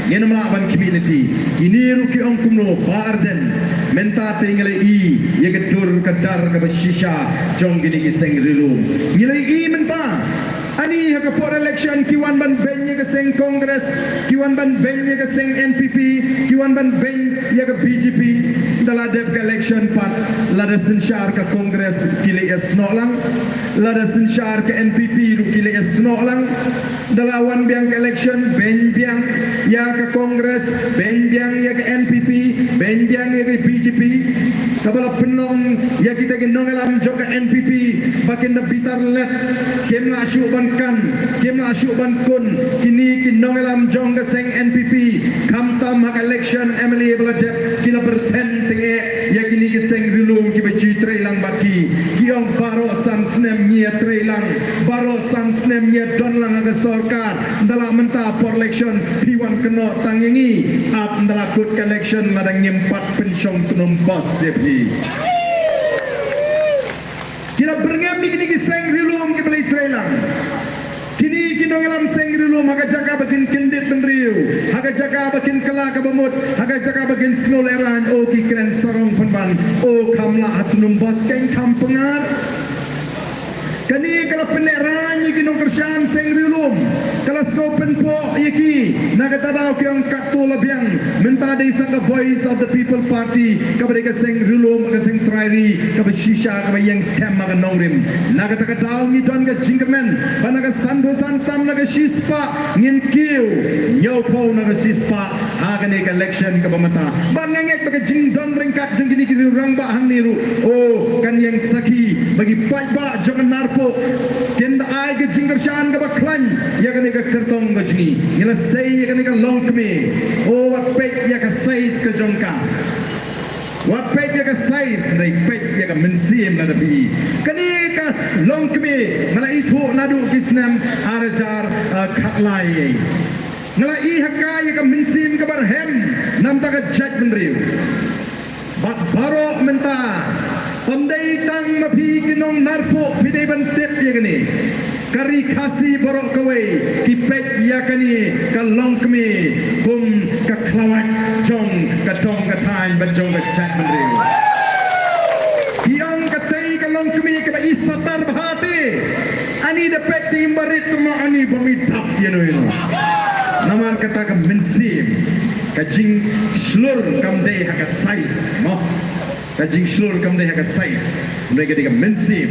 ngim lah ban khmih lynti. Kine ruh ki ong kumno, Bah Ardent? Mynta te ngi la i ïa ka dur ka dar kaba shisha jong kine ki seng riewlum. Ngi la i mynta Ani ha ka por election ki wan ban beiñ ïa ka seng Congress, ki wan ban beiñ ïa ka seng N P P, ki wan ban beiñ ïa ka B J P. Da la dep ka election pat, lada synshar ka Congress ki leh ïasnoh lang, lada synshar ka N P P ruh ki leh ïasnoh lang. Da la wan biang ka election, beiñ biang ïa ka Congress, beiñ biang ïa ka N P P, beiñ biang ïa ka B J P. Kaba la pynlong ïa kita ki nongïalam jong ka N P P ba kin da bitar lep, kim lah shuh ban kan, kim lah shuh ban kun. Kine ki nongïalam jong ka seng N P P, khamtam ha ka election M L A ba la dep, ki la pyrthen tyngeh ïa kine ki seng riewlum kiba ju trei lang bad ki. Ki ong baroh san snem ngi ïa trei lang, baroh san snem ngi ïa don lang ha ka sorkar. Nda la mynta por election phi wan kynnoh tang ïa ngi. Ap nda la kut ka election lada ngim pat pynshong tnum bos ïa phi. Ki la byrngem ïa kine ki seng riewlum kiba la ïa trei lang. Kine ki nongïalam seng riewlum ha ka jaka ba kin kyndit bynriew, ha ka jaka ba kin kylla kaba mut, ha ka jaka ba kin sngew lehraiñ, o ki kren sarong pynban, o kham lah ha tnum bos, kein kham pyngar. Kane ka la pynlehrain ïa ki nongkyrshan seng riewlum, ka la sngewpynpoh ïa ki. Na kata daw ki ong katto la biang, mynta dei sa ka Voice of the People Party, kaba dei ka seng riewlum, ka seng trai ri kaba shisha, kaba ïeng skhem ha ka nongrim. Na kata ka daw ngi don ka jingkyrmen ba na ka sanphew san tam na ka shispah ngin kiew hynñiewphew na ka shispah ha kane ka election kaba mynta. Bad nga ngeit ba ka jingdon ryngkat jong kine ki riew rangbah hangne ruh, oh, kan ïeng sakhi ba ki paidbah jong ka Narpuh kin da ai ka jingkyrshan kaba khlaiñ ïa kane ka kyrtong ka jong ngi. Ngi la sei ïa kane ka longkmie, oh, wat peit ïa ka size ka jong ka. Wat peit ïa ka size, hynrei peit ïa ka mynsiem, lada phi i. Kane ka longkmie nga la ithuh naduh ki snem ar hajar, eh, khatlai. Nga la i ha ka ïa ka mynsiem kaba rhem na ka bynta ka jaitbynriew. Bad baroh mynta, ym dei tang ma phi ki nong Narpuh phi dei ban tip ïa kane. Ka ri Khasi baroh kawei ki peit ïa kane ka longkmie kum ka khlawait jong ka dong ka thaiñ bad jong ka jaitbynriew. Ki ong katei ka longkmie kaba i satar bha te, ani da peit te im barit, te ma ani bym i dap ïano ïano. Namar kata ka mynsiem, ka jingshlur kam dei ha ka size, mo. Ka jingshlur kam dei ha ka size, hynrei ka dei ka mynsiem.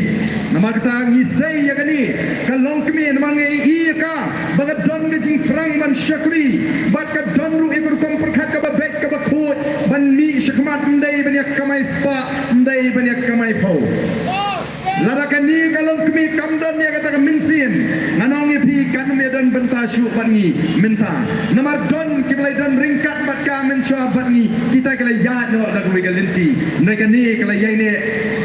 Namar kata ngi sei ïa kane ka longkmie, namar ngi i ïa ka ba ka don ka jingthrang ban shakri, bad ka don ruh ïa ka rukom pyrkhat kaba beit kaba khuid ban mih shakhmat, ym dei ban ïa kamai spah, ym dei ban ïa kamai phew. Lada kane ka longkmie kam don ïa kata ka mynsiem, ngan ong ïa phi kan ym ïa don bynta shuh bad ngi mynta. Namar don kiba la don ryngkat bad ka mynshuwa bad ngi, kita ki la ïaid noh da kawei ka lynti. Hynrei kane ka la ïaineh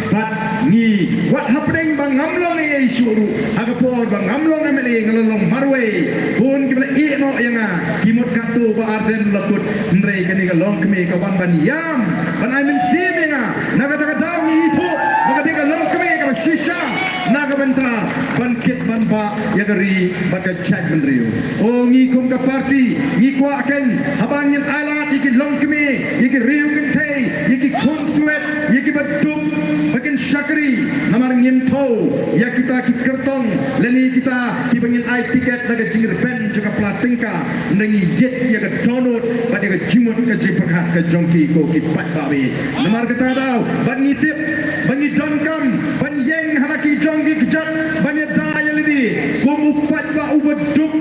bad ngi wat hapdeng ba ngam long ei ei shuh ruh. Ha ka por ba ngam long M L A nga la long marwei. Bun kiba la ïeh noh ïa nga, ki mut katto ba Ardent la kut. Hynrei kane ka longkmie ka wan ban ïam, ban ai mynsiem ïa nga. Na kata ka daw ngi ithuh ba ka dei ka longkmie kaba shisha na ka bynta ban kit ban bah ïa ka ri bad ka jaitbynriew. O ngi kum ka party ngi kwah keiñ haba ngin ailad ïa ki longkmie, ïa ki riew kynthei, ïa ki khun swet, ïa kiba duk ba kin shakri, namar ngim thew ïa kita ki kyrtong lane kita kiba ngin ai tiket da ka jingrben jong ka pla tyngka. Ngi ïit ïa ka dohnud bad ïa ka jingmut ka jingpyrkhat ka jong ki, ko ki paidbah. Namar kata daw bad ngi tip ba ngi donkam ban ïeng ha la ki jong ki kjat ban ïada ïa lade kum u paidbah uba duk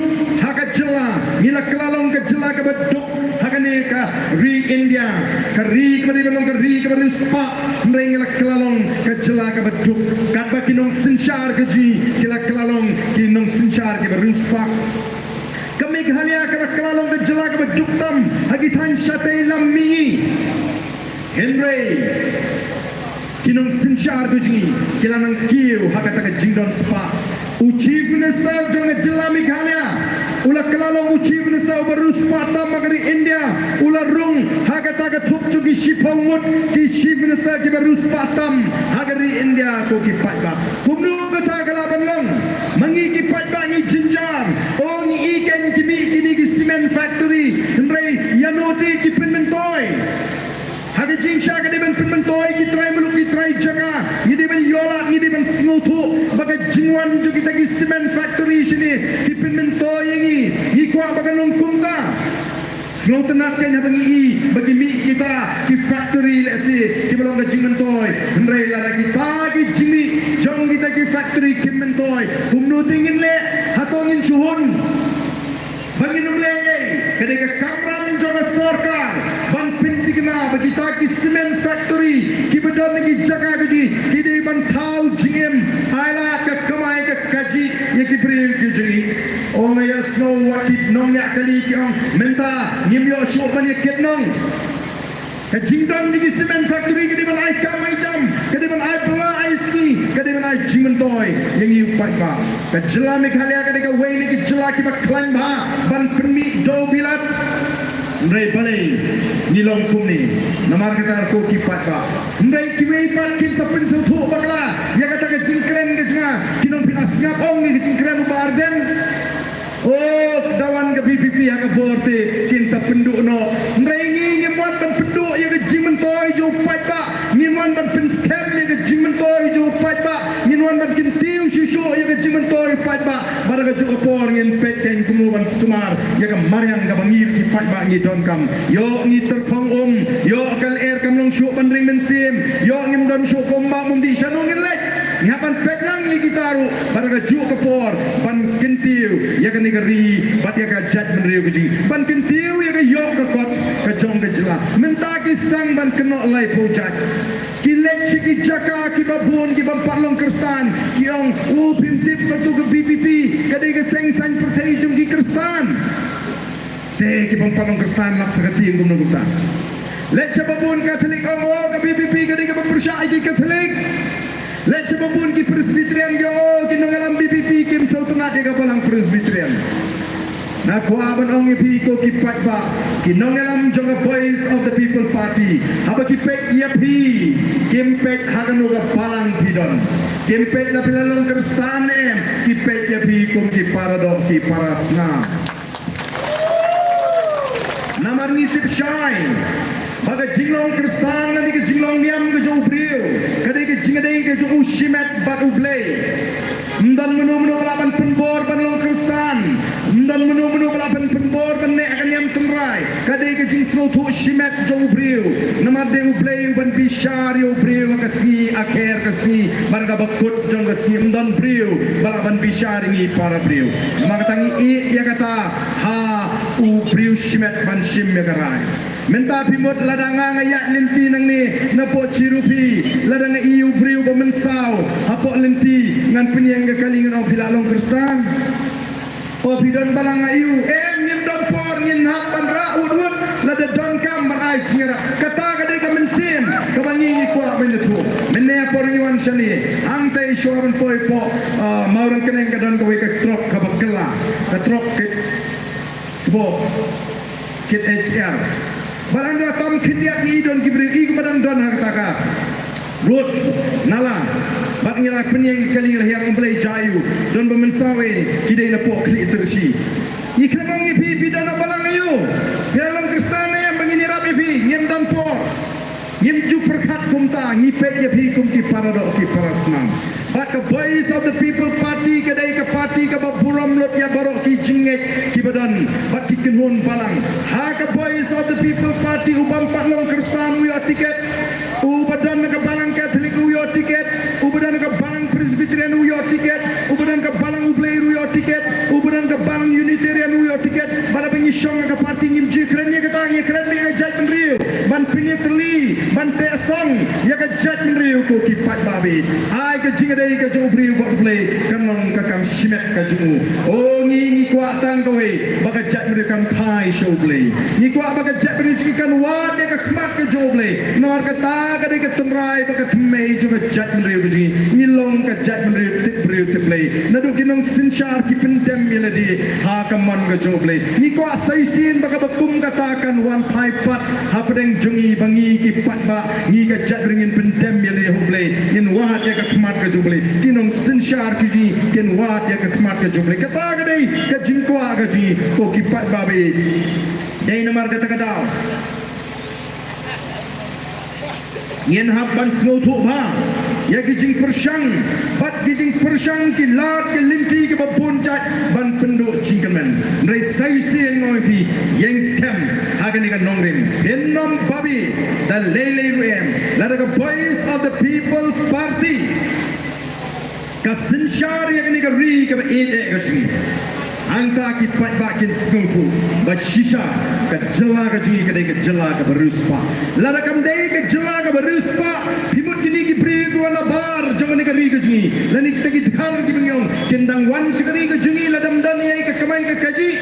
ha ka jylla. Ngi la kylla long ka jylla kaba duk ha kane ka ri India, ka ri kaba dei ban long ka ri kaba riewspah. Hynrei ngi la kylla long ka jylla kaba duk, katba ki nongsynshar ka jong ngi ki la kylla long ki nongsynshar kiba riewspah. Ka Meghalaya ka la kylla long ka jylla kaba duk tam ha ki thaiñ shatei lam mihngi. Hynrei ki nongsynshar ka jong ngi ki la nang kiew ha kata ka jingdon spah. U Chief Minister jong ka jylla Meghalaya u la kylla long u Chief Minister uba riewspah tam ha ka ri India. U la rung ha kata ka thup jong ki shiphew ngut ki Chief Minister kiba riewspah tam ha ka ri India, ko ki paidbah. Kumno kata ka lah ban long? Ma ngi ki paidbah ngi jynjar. O ngi i keiñ ki mih kine ki cement factory, hynrei ïano te ki pynmyntoi? Ha ka jingshah ka dei ban pynmyntoi ki trai muluk ki trai jaka. Ngi dei ban ïoh lad, ngi dei ban sngewthuh ba ka jingwan jong kita ki cement factory shane ki pynmyntoi ïa ngi. Ngi kwah ba kan long kumta. Sngewtynnat keiñ haba ngi i ba ki mih kita ki factory lehse kiba long ka jingmyntoi. Hynrei lada kita ki jingmih jong kita ki factory kim myntoi, kumno te ngin leh? Hato ngin shu hun? Ba ngin ym leh ei ei, ka dei ka kamram jong ka sorkar ban pynthikna ba kita ki cement factory kiba don ha ki jaka ka jong ngi ki dei ban thaw jingim, ailad ka kamai ka kajih ïa ki briew ki jong ngi. O nga ïohsngew wat ki nongñiah kali ki ong mynta ngim ïoh shuh ban ïa kit nong. Ka jingdon jong ki cement factory ka dei ban ai kam ai jam, ka dei ban ai bylla ai sngi, ka dei ban ai jingmyntoi ïa ngi u paidbah. Ka jylla Meghalaya ka dei kawei na ki jylla kiba khlaiñ bha ban pynmih dew bilat. Hynrei balei ngi long kumne? Namar kata ko ki paidbah. Hynrei kiwei pat kin sa pynsngewthuh bakla ïa kata ka jingkren ka jong nga, kin ong phi la sngap ong ïa ka jingkren u Bah Ardent. O, da wan ka V P P ha ka bor te kin sa pynduh noh. Hynrei ngi ngim wan ban pynduh ïa ka jingmyntoi jong u paidbah. Ngin wan ban pynskhem ïa ka jingmyntoi jong u paidbah. Ngin wan ban kyntiew shuh shuh ïa ka jingmyntoi u paidbah. Bad ha kajuh ka por ngin peit kein kumno ban sumar ïa ka mariang kaba ngi ki paidbah ngi donkam. Ïoh ngi tyrkhong um, ïoh ka lyer kam long shuh ban ring mynsiem, ïoh ngim don shuh kumba um dih shano ngin leit. Ngi hap ban peit lang ïa kita ruh, bad ha kajuh ka por ban kyntiew ïa kane ka ri bad ïa ka jaitbynriew ka jong ngi, ban kyntiew ïa ka ïoh ka kot ka jong ka jylla. Mynta ki sdang ban kynnoh laiphew jait. Ki leit sha ki jaka kiba bun, ki bym pat long Khristan, ki ong, u phim tip ba tu ka V P P ka dei ka seng saiñ pyrthei jong ki Khristan. Te ki bym pat long Khristan lap sa ka tieng kumno kumta. Leit sha ba bun Katholik, ong, o, ka V P P ka dei kaba pyrshah ïa ki Katholik. Leit sha ba bun ki Presbyterian, ki ong, o, ki nongïalam V P P kim sngewtynnat ïa ka balang Presbyterian. Nga kwah ban ong ïa phi ko ki paidbah, ki nongïalam jong ka Voice of the People Party, haba ki peit ïa phi, kim peit ha kano ka balang phi don. Kim peit la phi la long Khristan ne em, ki peit ïa phi kum ki para doh ki para snam. Namar ngi tip shai ba ka jinglong Khristan lane ka jinglong niam ka jong u briew ka dei ka jingïadei ka jong u shimet bad U Blei. Ym don mano mano ba lah ban pynbor ban long Khristan. Ym don mano mano ba lah ban pynbor ban neh ha ka niam tynrai. Ka dei ka jingsngewthuh shimet jong u briew. Namar dei U Blei uban bishar ïa u briew ha ka sngi, ha ka kher ka sngi, bad ha kaba kut jong ka sngi. Ym don briew ba lah ban bishar ïa ngi para briew. Namar kata ngi ïeh ïa kata ha u briew shimet ban shim ïa ka rai. Mynta phi mut lada nga nga ïaid lynti nangne napoh Chirupi, lada nga ïohi u briew ba mynsaw hapoh lynti, ngan pynïeng ka kali ngan ong, phi lah long Khristan? O, phi don balang? Nga ïohi. Em, ngin don por, ngin hap ban rah wut wut lada donkam ban ai jingïarap. Kata ka dei ka mynsiem kaba ngi ngi kwah ban ïathuh. Mynne ha por ngi wan shane, hangta shuwa ban poi poh, ah, Mawryngkneng ka don kawei ka trok kaba kylla, ka trok ka sboh kit H R. Bad hangta tam khyndiat ngi don ki briew, i kumba dang don ha kata ka road nala. Bad ngi la pynïeng kali, ngi la hiar, ong, Blei, jia ïa u, don ba mynsaw, eh, ki dei napoh Khlieh Tyrshi. Ngi khlem ong ïa phi, phi don ha balang aïu? Phi la long Khristan ne em ba ngin ïarap ïa phi? Ngim don por. Ngim ju pyrkhat kumta, ngi peit ïa phi kum ki para doh ki para snam. Bad ka Voice of the People Party ka dei ka party kaba burom lut ïa baroh ki jingngeit kiba don bad ki kynhun balang. Ha ka Voice of the People Party, u bym pat long Khristan u ïoh tiket, uba don na ka balang Katholik u ïoh tiket, uba don na ka balang Presbyterian u ïoh tiket, uba don ka balang U Blei u ïoh tiket, uba don ka balang Unitarian u ïoh tiket. Bad haba ngi shong ha ka party ngim ju kren ïa kata, ngi kren ïa ka jaitbynriew, ban pynïatylli, ban tehsong ïa ka jaitbynriew ko ki paidbah. Ai ka jingïadei ka jong u briew bad U Blei kan long ka kam shimet ka jong u. O, ngi ngi kwah tang kawei, ba ka jaitbynriew kan phai sha U Blei. Ngi kwah ba ka jaitbynriew jong ngi kan wad ïa ka khmat ka jong U Blei. Namar kata ka dei ka tynrai bad ka thymmei jong ka jaitbynriew ka jong ngi. Ngi long ka jaitbynriew tip briew tip Blei. Naduh ki nongsynshar ki pyndem ïa lade ha ka mon ka jong U Blei. Ngi kwah sa shisien ba kaba kum kata kan wan phai pat hapdeng jong ngi, ba ngi ki paidbah, ngi ka jaitbynriew ngin pyndem ïa lade ha U Blei, ngin wad ïa ka khmat ka jong U Blei. Ki nongsynshar ki jong ngi kin wad ïa ka khmat ka jong U Blei. Kata ka dei ka jingkwah ka jong ngi ko ki paidbah. Dei namar kata ka daw ngin hap ban sngewthuh bha ïa ki jingpyrshang bad ki jingpyrshang, ki lad ki lynti kiba bun jait ban pynduh jingkyrmen. Hynrei sa shisien nga ong ïa phi, ïeng skhem ha kane ka nongrim. Phin ym babe da lei lei ruh em. Lada ka Voice of the People Party ka synshar ïa kane ka ri kaba ïeit eh ka jong ngi, hangta ki paidbah kin sngewthuh ba shisha ka jylla ka jong ngi ka dei ka jylla kaba riewspah. Lada kam dei ka jylla kaba riewspah, phi mut kine ki briew kiba na bar jong kane ka ri ka jong ngi, lane kita ki dkhar kiba ngi ong kin dang wan sha ka ri ka jong ngi lada ym don ei ei ka kamai ka kajih?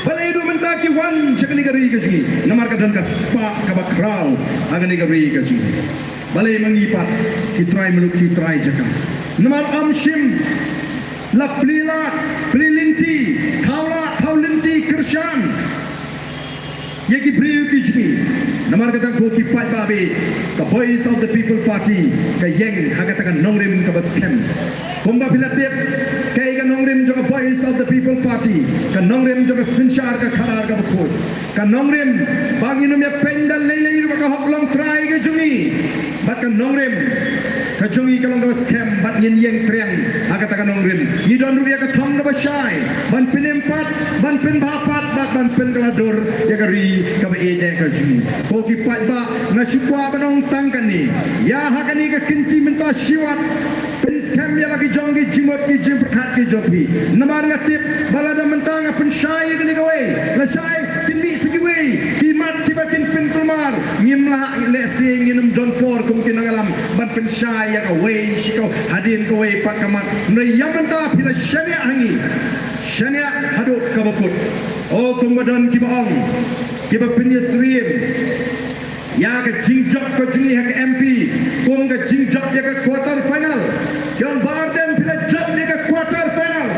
Balei duh mynta ki wan sha kane ka ri ka jong ngi? Namar ka don ka spah kaba khraw ha kane ka ri ka jong ngi. Balei ma ngi pat ki trai muluk, ki trai jaka? Namar ym shym la plie lad, plie lynti, thaw lad, thaw lynti kyrshan ïa ki briew ki jong ngi. Namar kata ko ki paidbah, ka Voice of the People Party ka ïeng ha kata ka nongrim kaba skhem. Kumba phi la tip, kaei ka nongrim jong ka Voice of the People Party, ka nongrim jong ka synshar ka khadar kaba khuid, ka nongrim ba ngin ym ïa pynda lei lei ruh ba ka hok longtrai ka jong ngi, bad ka nongrim ka jong ngi ka long kaba skhem bad ngin ïeng triang ha kata ka nongrim. Ngi don ruh ïa ka thong kaba shai ban pynim pat, ban pynbha pat bad ban pynkylla dur ïa ka ri kaba ïeit ka jong ngi. Ko ki paidbah, nga shu kwah ban ong tang kane, ïa ha kane ka kynti mynta shi wat pynskhem ïa la ki jong ki jingmut ki jingpyrkhat ki jong phi. Namar nga tip ba lada mynta nga pynshai ïa kane kawei, lashai kin mih sa kiwei ki mat kiba kin pynkulmar. Ngim lah, lehse ngin ym don por kum ki nongïalam ban pynshai ïa kawei shi kaw hadien kawei pat ka mat. Hynrei ïa mynta phi la shaniah ha ngi, shaniah haduh kaba kut. O, kumba don kiba ong, kiba pynïasyriem ïa ka jingjop ka jong ngi ha ka M P kum ka jingjop ïa ka quarter final. Ki ong Bah Ardent phi la jop ïa ka quarter final.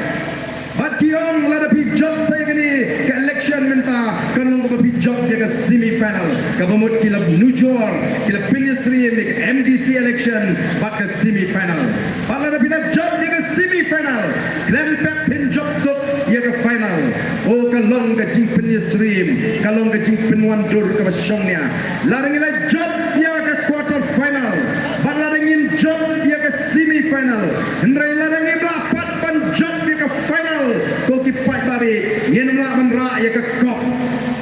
Bad ki ong lada phi jop sa ïa kane ka election mynta, kan long kaba phi jop ïa ka semi final. Kaba mut ki la nujor, ki la pynïasyriem ïa ka M D C election bad ka semi final. Bad lada phi la jop ïa ka semi final, khlem pep phin jop suk ïa ka final. O, ka long ka jingpynïasyriem, ka long ka jingpynwandur kaba shongnia. Lada ngi la jop ïa ka quarter final, bad lada ngin jop ïa ka semi final, hynrei lada ngim lah pat ban jop ïa ka final, ko ki paidbah, ngin ym lah ban rah ïa ka cup.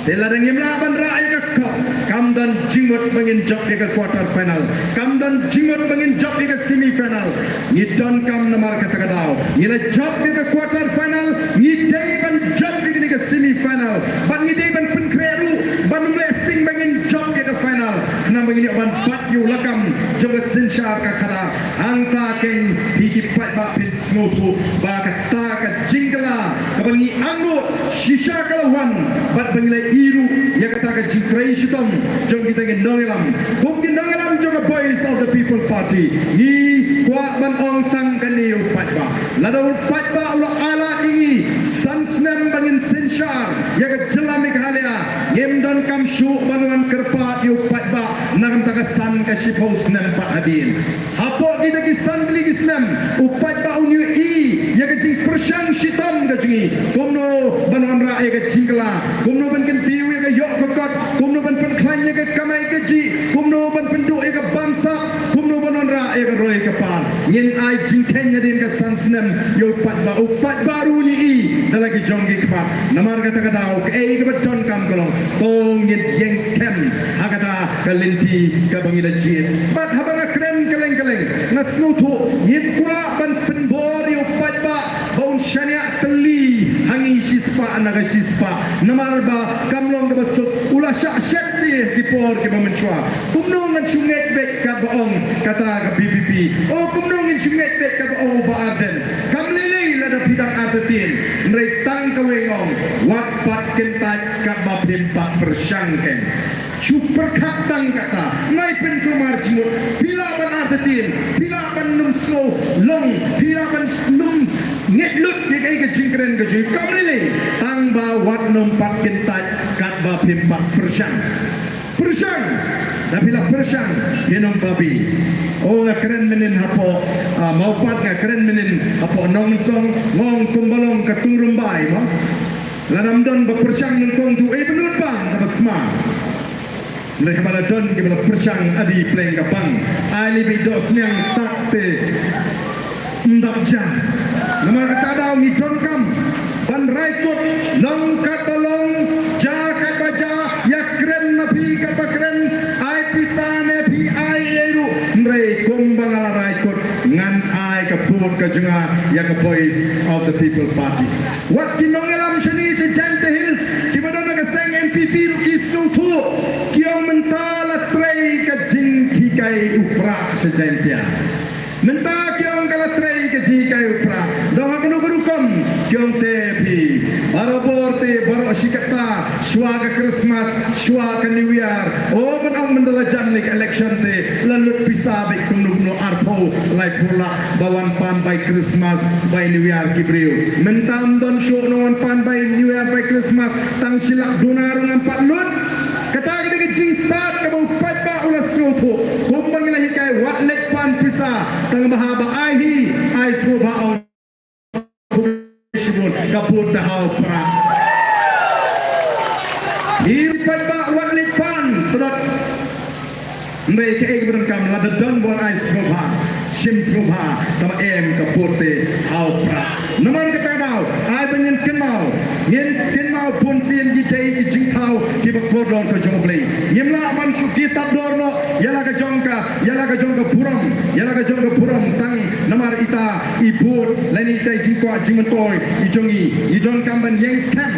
Te lada ngim lah ban rah ïa ka cup, kam don jingmut ba ngin jop ïa ka quarter final. Kam don jingmut ba ngin jop ïa ka semi final. Ngi donkam namar kata ka daw. Ngi la jop ïa ka quarter final, ngi dei ban jop ïa kane ka semi final. Bad ngi dei ban pynkhreh ruh ban ym leh sting ba ngin jop ïa ka final, khnang ba ngin ïoh ban bat ïa u lakam jong ka synshar ka khadar. Hangta keiñ phi ki paidbah phin sngewthuh ba kata ka jingkylla kaba ngi angnud shisha ka la wan, bad ba ngi la ïohi ruh ïa kata ka jingtrei shitom jong kita ki nongïalam. Kum ki nongïalam jong ka Voice of the People Party, ngi kwah ban ong tang kane ïa u paidbah. Lada u paidbah u la ailad ïa ngi san snem ba ngin synshar ïa ka jylla Meghalaya, ngim donkam shuh ban wan kyrpad ïa u paidbah na ka bynta ka san ka shiphew snem pat hadien. Hapoh kita ki san tylli ki snem, u paidbah un ïohi ïa ka jingpyrshang shitom ka jong ngi. Kumno ban wanrah ïa ka jingkylla, kumno ban kyntiew ïa ka ïoh ka kot, kumno ban pynkhlaiñ ïa ka kamai kajih, kumno ban pynduh ïa ka bamsap, kumno ban wanrah ïa ka roi ka par. Ngin ai jingkheiñ hadien ka san snem ïa u paidbah, u paidbah ruh un ïohi da la ki jong ki khmat. Namar kata ka daw kaei kaba donkam ka long, to ngin ïeng skhem ha kata ka lynti kaba ngi la jied. Bad haba nga kren kylleng kylleng, nga sngewthuh ngim kwah ban pynbor ïa u paidbah ba un shaniah tylli ha ngi shispah na ka shispah. Namar ba kam long kaba suk, u la shah shet te ki por kiba mynshuwa. Kumno ngan shu ngeit beit katba ong kata ka V P P? O, kumno ngin shu ngeit beit katba ong u Bah Ardent? Kam lei lei lada phi dang artatien. Hynrei tang kawei nga ong, wat pat kyntait katba phim pat pyrshang keiñ. Shu pyrkhat tang kata, ngai pynkulmar jingmut. Phi lah ban artatien, phi lah ban nym sngew long, phi lah ban nym ngeit lut ïa kaei ka jingkren ka jong ngi, kam lei lei. Tang ba wat nym pat kyntait katba phim pat pyrshang. Pyrshang, da phi la pyrshang, phin ym babe. O, nga kren mynnin hapoh, ah, Mawpat, nga kren mynnin hapoh Nongmynsong, nga ong kumba long ka tungrymbai, mo. Lada ym don ba pyrshang nyngkong, to ei ba nud bang kaba sma. Hynrei haba la don kiba la pyrshang, adi pleng ka bang. Ai lei beit doh sniang tak te ym dap ja. Namar kata daw ngi donkam ban rai kut, long katba long, ja katba ja, ïa kren ma phi katba kren, ai pisa ne phi ai ei ruh, hynrei kumba nga la rai kut, ngan ai ka vote ka jong nga ïa ka Voice of the People Party. Wat ki nongïalam shane sha Jaintia Hills kiba don ha ka seng N P P ruh ki sngewthuh, ki ong mynta la trei ka jinghikai u Prah sha Jaintia. Mynta ki ong ka la trei ka jinghikai u Prah. Dang ha kano ka rukom ki ong te phi. Barabor te baroh shi katta, shuwa ka Christmas, shuwa ka New Year. O, ban ong mynta la jan ne ka election te la lut pisa beit kumno kumno, arphew laiphew lak ba wan pan bai Christmas bai New Year ki briew. Mynta ym don shuh nong wan pan bai New Year bai Christmas, tang shi lak duna ruh ngam pat lut. Kata ka dei ka jingstad kaba u paidbah u la sngewthuh. Kumba ngi la hikai, wat leit pan pisa, tang ba haba ai hi, ai sngewbha ong Shibun ka pud da haw pra. Hi paidbah wat leit pan tdot. Ndei kaei ba donkam, lada don ba wan ai sngewbha, shim sngewbha, tangba em ka pud te haw pra. Namar kata ka daw ai ba ngin kynmaw, ngin kynmaw bun sien ki dei ki jingthaw kiba kordor ka jong U Blei. Ngim lah ban shu kiew tad dor noh ïa la ka jong ka, ïa la ka jong ka burom, ïa la ka jong ka burom tang namar ita i bud lane ita i jingkwah jingmyntoi i jong ngi. Ngi donkam ban ïeng skhem,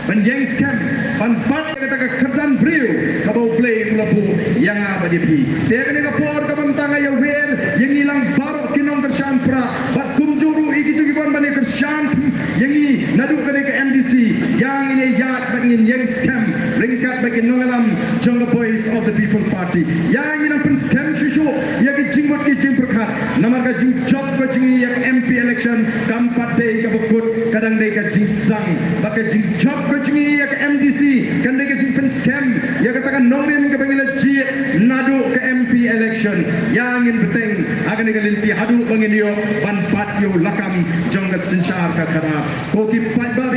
ban ïeng skhem, ban bat ïa kata ka kyrdan briew kaba U Blei u la buh ïa nga bad ïa phi. Te kane ka por kaba mynta nga ïawer ïa ngi lang baroh ki nongkyrshan pra bad kumjuh ruh ïa kito kiban ban ïa kyrshan ïa ngi naduh kane ka M D C. Ïa ngin ïa ïaid bad ngin ïeng skhem ryngkat bad ki nongïalam jong ka Voice of the People Party. Ïa ngin nang pynskhem shuh shuh ïa ki jingmut ki jingpyrkhat. Namar ka jingjop ka jong ngi ïa ka M P election kam pat dei kaba kut, ka dang dei ka jingsdang. Bad ka jingjop ka jong ngi ïa ka M D C kan dei ka jingpynskhem ïa kata ka nongrim kaba ngi la jied naduh ka M P election. Ïa ngin bteng ha kane ka lynti haduh ba ngin ïoh ban bat ïa u lakam jong ka synshar ka khadar. Ko ki paidbah,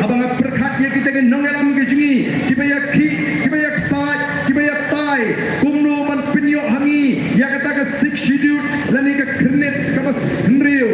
haba nga pyrkhat ïa kita ki nongïalam ki jong ngi kiba ïa khih, kiba ïa ksaid, kiba ïa tai, kumno ban pynïoh ha ngi ïa kata ka Sixth Schedule lane ka khyrnit kaba hynriew.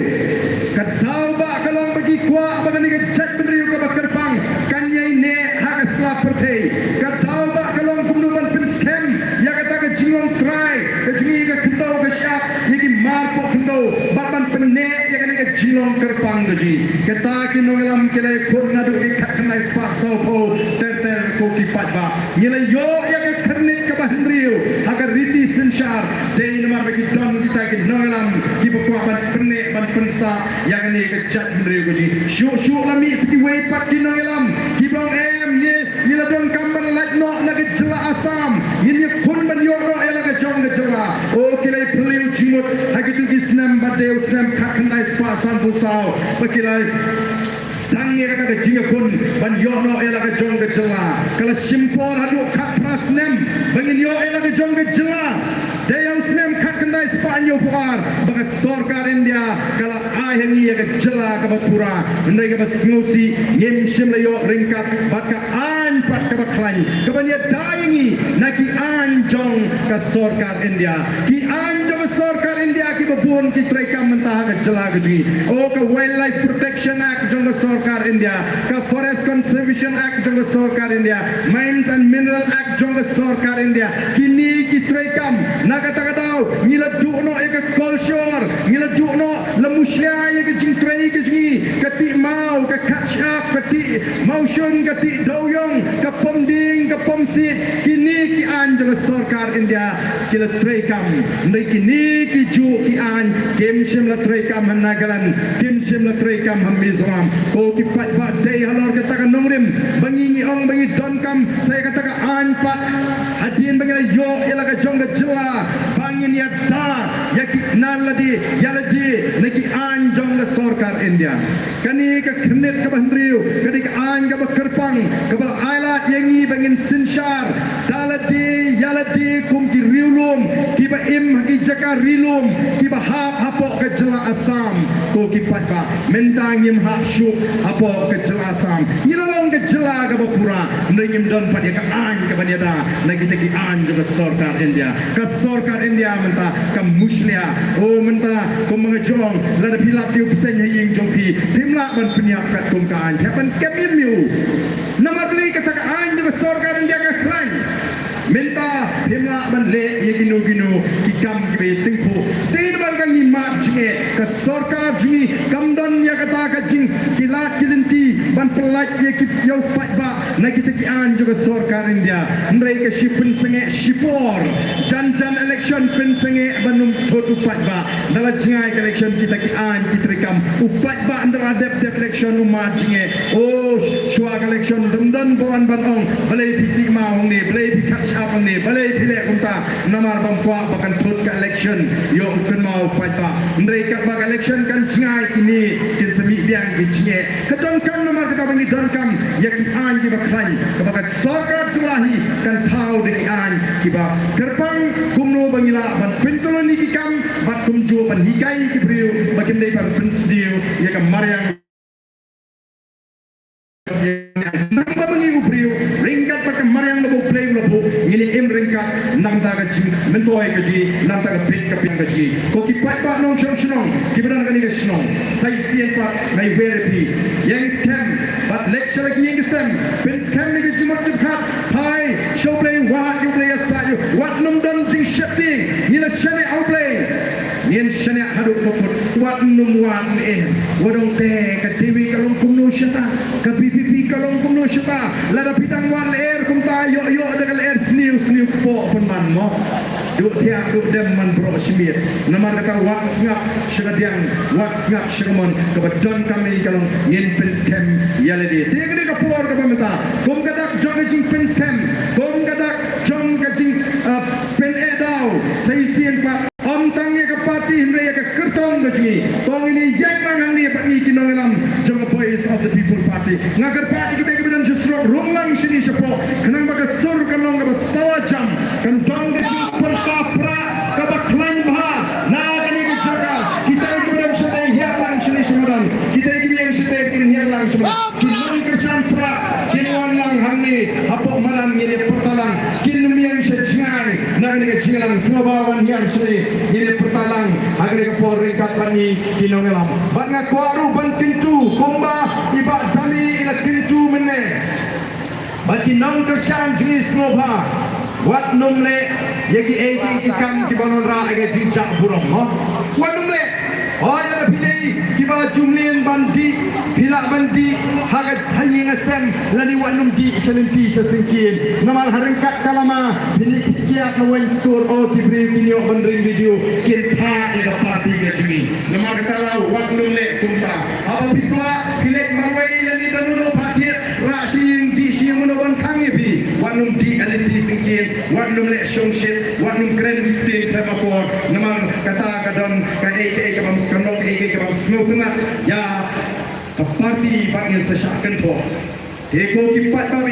Ka daw ba ka long ba ki kwah ba kane ka jaitbynriew kaba kyrpang kan ïai neh ha ka sla pyrthei. Ka daw ba ka long kumno ban pynskhem ïa kata ka jinglong trai ka jong ngi ka khyndew ka shyiap ïa ki mar poh khyndew bad ban pynneh ïa kane ka jinglong kyrpang ka jong ngi. Kata ki nongïalam ki la ïakhun naduh ki khatkhyndai spah sawphew ter ter ko ki paidbah. Ngi la ïoh ïa ka khyrnit kaba hynriew ha ka riti synshar dei namar ba ki don kita ki nongïalam kiba kwah ban pynneh ban pynsah ïa kane ka jaitbynriew ka jong ngi. Shuh shuh la mih sa kiwei pat ki nongïalam kiba ong em ngi Ngi la donkam ban lait noh na ka jylla Assam. Ngin ïakhun ban ïoh noh ïa la ka jong ka jylla. O ki la phylliew jingmut ha kito ki snem bad dei u snem khatkhyndai spah sanphew saw ba ki la sdang ïa kata ka jingïakhun ban ïoh noh ïa la ka jong ka jylla. Ka la shim por haduh khatphra snem ba ngin ïoh ïa la ka jong ka jylla. Dei ha u snem khatkhyndai spah hynñiewphew ar ba ka sorkar India ka la ai ha ngi ïa ka jylla kaba pura. Hynrei kaba sngewsih ngim shym la ïoh ryngkat bad ka aiñ pat kaba khlaiñ kaban ïada ïa ngi na ki aiñ jong ka sorkar India. Ki aiñ jong ka sorkar India kiba bun ki treikam mynta ha ka jylla ka jong ngi. O ka Wildlife Protection Act jong ka sorkar India, ka Forest Conservation Act jong ka sorkar India, Mines and Mineral Act jong ka sorkar India. Kine ki treikam na kata ka daw ngi la duh noh ïa ka kolshor, ngi la duh noh, la mushlia ïa ka jingtrei ka jong ngi, ka tih maw, ka khat shyiap, ka tih mawshun, ka tih dewïong, ka pom dieng, ka pom siej. Kine ki aiñ jong ka sorkar India ki la treikam. Hynrei kine ki juh ki aiñ kim shym la treikam ha Nagaland, kim shym la treikam ha Mizoram. Ko ki paidbah, dei halor kata ka nongrim ba ngi ngi ong ba ngi donkam sa ïa kata ka aiñ pat hadien ba ngi la ïoh ïa la ka jong ka jylla ba ngin ïada ïa ki na lade ïa lade na ki aiñ jong ka sorkar India. Kane ka khyrnit kaba hynriew ka dei ka aiñ kaba kyrpang kaba la ai lad ïa ngi ba ngin synshar da lade ïa lade kum ki riewlum kiba im ha ki jaka ri lum kiba hap hapoh ka jylla Assam. Ko ki paidbah, mynta ngim hap shuh hapoh ka jylla Assam. Ngi la long ka jylla kaba pura, hynrei ngim don pat ïa ka aiñ kaban ïada na kita ki aiñ jong ka sorkar India. Ka sorkar India mynta ka mushlia. O mynta kum ma nga jong, lada phi lap ïa u bseiñ ha ïing jong phi, phim lah ban pynïap katkum ka aiñ, phi hap ban kem im ïa u. Namar balei? Kata ka aiñ jong ka sorkar India ka khlaiñ. Mynta phim lah ban leh ïa kino kino ki kam kiba ïatyngkhuh. Te namar ka ngi mad jingeh, ka sorkar jong ngi kam don ïa kata ka jing, ki lad ki lynti ban pyllait ïa ki, ïa u paidbah na kita ki aiñ jong ka sorkar India. Hynrei ka shi pynsangeh shipor, jan jan election pynsangeh ban ym thut u paidbah. Da la jngai ka election kita ki aiñ ki treikam, u paidbah ynda la dep dep election u mad jingeh. O, shuwa ka election ym don ba wan ban ong balei phi tih maw hangne, balei phi khat shyiap hangne, balei phi leh kumta. Namar bym kwah ba kan thut ka election ïa u kynmaw paidbah. Hynrei katba ka election kan jngai kine kin sa mih biang ki jingeh. Ka donkam, namar kata ba ngi donkam ïa ki aiñ kiba khlaiñ kaba ka sorkar jylla hi kan thaw da ki aiñ kiba kyrpang, kumno ba ngi lah ban pyntyllun ïa ki kam bad kumjuh ban hikai ïa ki briew ba kim dei ban pynsniew ïa ka mariang Nangta ba ngi u briew ryngkat bad ka mariang ba U Blei u la buh, ngi la im ryngkat na ka bynta ka jingmyntoi ka jong ngi, na ka bynta ka bit ka biang ka jong ngi. Ko ki paidbah nongshong shnong kiba don ha kane ka shnong, sa shisien pat nga ai wer ïa phi, ïeng skhem bad leit sha la ki ïing ki sem, pynskhem ïa ka jingmut jingpyrkhat. Phai sha U Blei, wad ïa U Blei ïa sa ïa u, wat nym don jingsheptieng. Ngi la shaniah ha U Blei, ngin shaniah haduh ba kut. Wat nym wad lyer. Wat ong te ka Dewi ka long kumno shata, ka V P P ka long kumno shata. Lada phi dang wad lyer kumta, ïoh ïoh da ka lyer sniew sniew kpoh pynban mo. Duh thiah duh dem man baroh shi miet. Namar kata wat sngap sha ka diang, wat sngap sha ka mon, kaba donkam ïa ngi ka long ngin pynskhem ïa lade. Te ka dei ka por kaba mynta, kum ka dak jong ka jingpynskhem, kum ka dak jong ka jing, ah, pyneh daw, sa shisien pat ym tang ïa ka party hynrei ïa ka kyrtong ka jong ngi. To ngin ïeng lang hangne bad ngi ki nongïalam jong ka Voice of the People Party. Nga kyrpad ïa kita kiba don sha surok, rung lang shane shapoh, khnang ba ka sur kan long kaba sawa jam, kan don ka jingpyrta prah kaba khlaiñ bha na kane ka jaka. Kita kiba don shatei, hiar lang shane sha madan. Kita kiba ïeng shatei, kin hiar lang sha madan. Ki nongkyrshan prah kin wan lang hangne hapoh madan, ngin ïa pyrta lang. Kin ym ïeng sha jngai na kane ka jingïalang. Sngewbha wan hiar shane, ngin ïa pyrta lang ha kane ka por ryngkat bad ngi ki nongïalam. Bad nga kwah ruh ban kyntu kumba i Bah Dami i la kyntu mynne. Bad ki nongkyrshan jong ngi, sngewbha wat nym leh ïa kiei kiei ki kam kiba wanrah ïa ka jingjah burom, mo. Wat nym leh. Hooid, lada phi dei kiba ju mlien ban dih, phi lah ban dih ha ka, ha ïing ha sem, lane wat nym dih sha lynti sha syngkien. Namar ha ryngkat ka lama phin leit thied kiad na waiñ skur, oh, ki briew kin ïoh ban ring video, kin thad ïa ka party ka jong ngi. Namar kata la wat nym leh kumta. Haba phi kwah phi leit marwei lane da uno uno, phi thied rah sha ïing, dih sha ïing, uno ban khang ïa phi. Wat nym dih ha lynti syngkien, wat nym leh shongshit, wat nym kren ktien khlem akor. Namar kata ka don kaei kaei kaba, ka long kaei kaei kaba sngewtynnat ïa ka party bad ngin sa shah kynthoh. Te ko ki paidbah,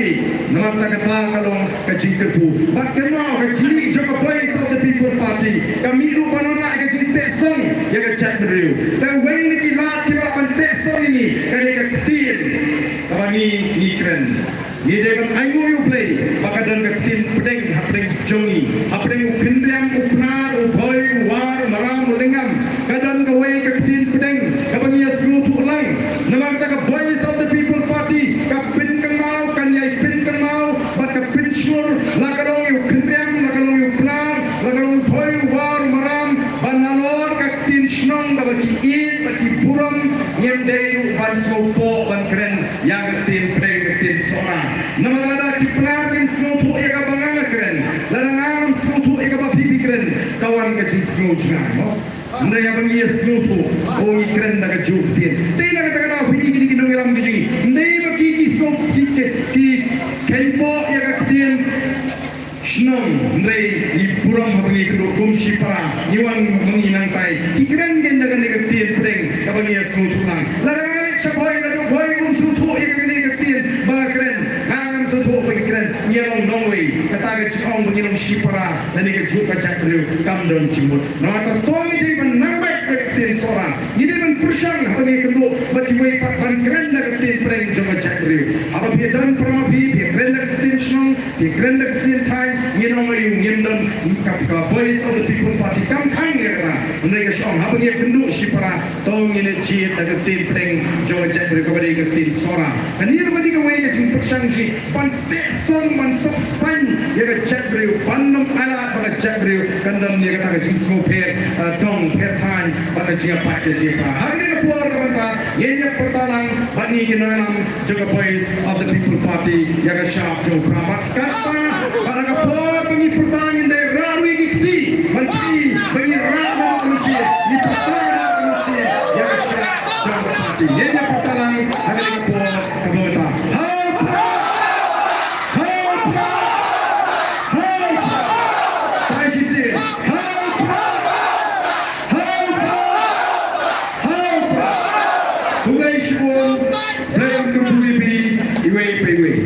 namar kata kata ka long ka jingkyrkhu. Bad kynmaw, ka jingmih jong ka Voice of the People Party ka mih ruh ban wanrah ka jingteh song ïa ka jaitbynriew. Tang wei na ki lad kiba lah ban teh song ïa ngi ka dei ka ktien kaba ngi, ngi kren. Ngi dei ban ainguh ïa U Blei ba ka don ka ktien pdeng hapdeng jong ngi, hapdeng u Khynriam, u Pnar, u Bhoi, u War, u Maram, u Lyngngam. Ka don kawei ka ktien pdeng kaba ngi ïa sngewthuh lang. Namar kata ka Voice of the People Party ka pynkynmaw, kan ïai pynkynmaw bad ka pynshlur, la ka long ïa u Khynriam, la ka long ïa u Pnar, la ka long ïa u Bhoi, u War, u Maram, ba nalor ka ktien shnong kaba ki ïeit bad ki burom, ngim dei ruh ban sngewpoh ban kren ïa ka ktien pdeng, ka ktien Sohra. Namar lada ki Pnar kin sngewthuh ïa kaba nga nga kren, lada nga ngam sngewthuh ïa kaba phi phi kren, ka wan ka jingsngew jngai, mo. Hynrei haba ngi ïa sngewthuh, oh, ngi kren da kajuh ka ktien. Te na kata ka daw phi i kine ki nongïalam ki jong ngi, ym dei ba ki, ki sngew, ki, ki, ki kynpoh ïa ka ktien shnong, hynrei ngi burom haba ngi kynduh kum shipara, ngi wan ma ngi nangtai. Ki kren kein da kane ka ktien pdeng kaba ngi ïa sngewthuh lang. Lada nga leit sha Bhoi, lada u Bhoi um sngewthuh ïa kane ka ktien ba nga kren, nga ngam sngewthuh ba ngi kren, ngi ïa long nongwei. Kata ka jingong ba ngi long shipara lane kajuh ka jaitbynriew kam don jingmut. Namar kata to ngi dei ban nang beit ïa ka ktien Sohra. Ngi dei ban pyrshang haba ngi kynduh bad kiwei pat ban kren da ka ktien pdeng jong ka jaitbynriew. Haba phi don para ma phi, phi kren da ka ktien shnong, phi kren da ka ktien thaiñ, ngin ong aïu, ngim don, ka, ka Voice of the People Party kam khang ïa kata. Hynrei ka shong haba ngi kynduh shipara, to ngin ïa jied da ka ktien pdeng jong ka jaitbynriew kaba dei ka ktien Sohra. Kane ruh ka dei kawei ka jingpyrshang jong ngi ban teh song, ban sop spaiñ ïa ka jaitbynriew, ban ym ailad ba ka jaitbynriew kan don ïa kata ka jingsngewpher, eh, dong pher thaiñ bad ka jingïapait ka jingïapra. Ha kane ka por ka mynta ngin ïa pyrta lang bad ngi ki nongïalam jong ka Voice of the People Party ïa ka shap jong u Prah. Bad katba, bad ha ka por ba ngi pyrta ngin dei rah ruh ïa ki kti, ban kti ba ngi rah ruh ïa ka mynsiem, ngi pyrta ruh ïa ka mynsiem ïa ka shap jong ka party. Ngin ïa pyrta lang ha kane ka por. Kaba mynta. Ho Prah! Ho Prah! Ho Prah! Sa shisien. Ho Prah! Ho Prah! Ho Prah! Khublei shibun, Blei un kyrkhu ïa phi iwei pa iwei.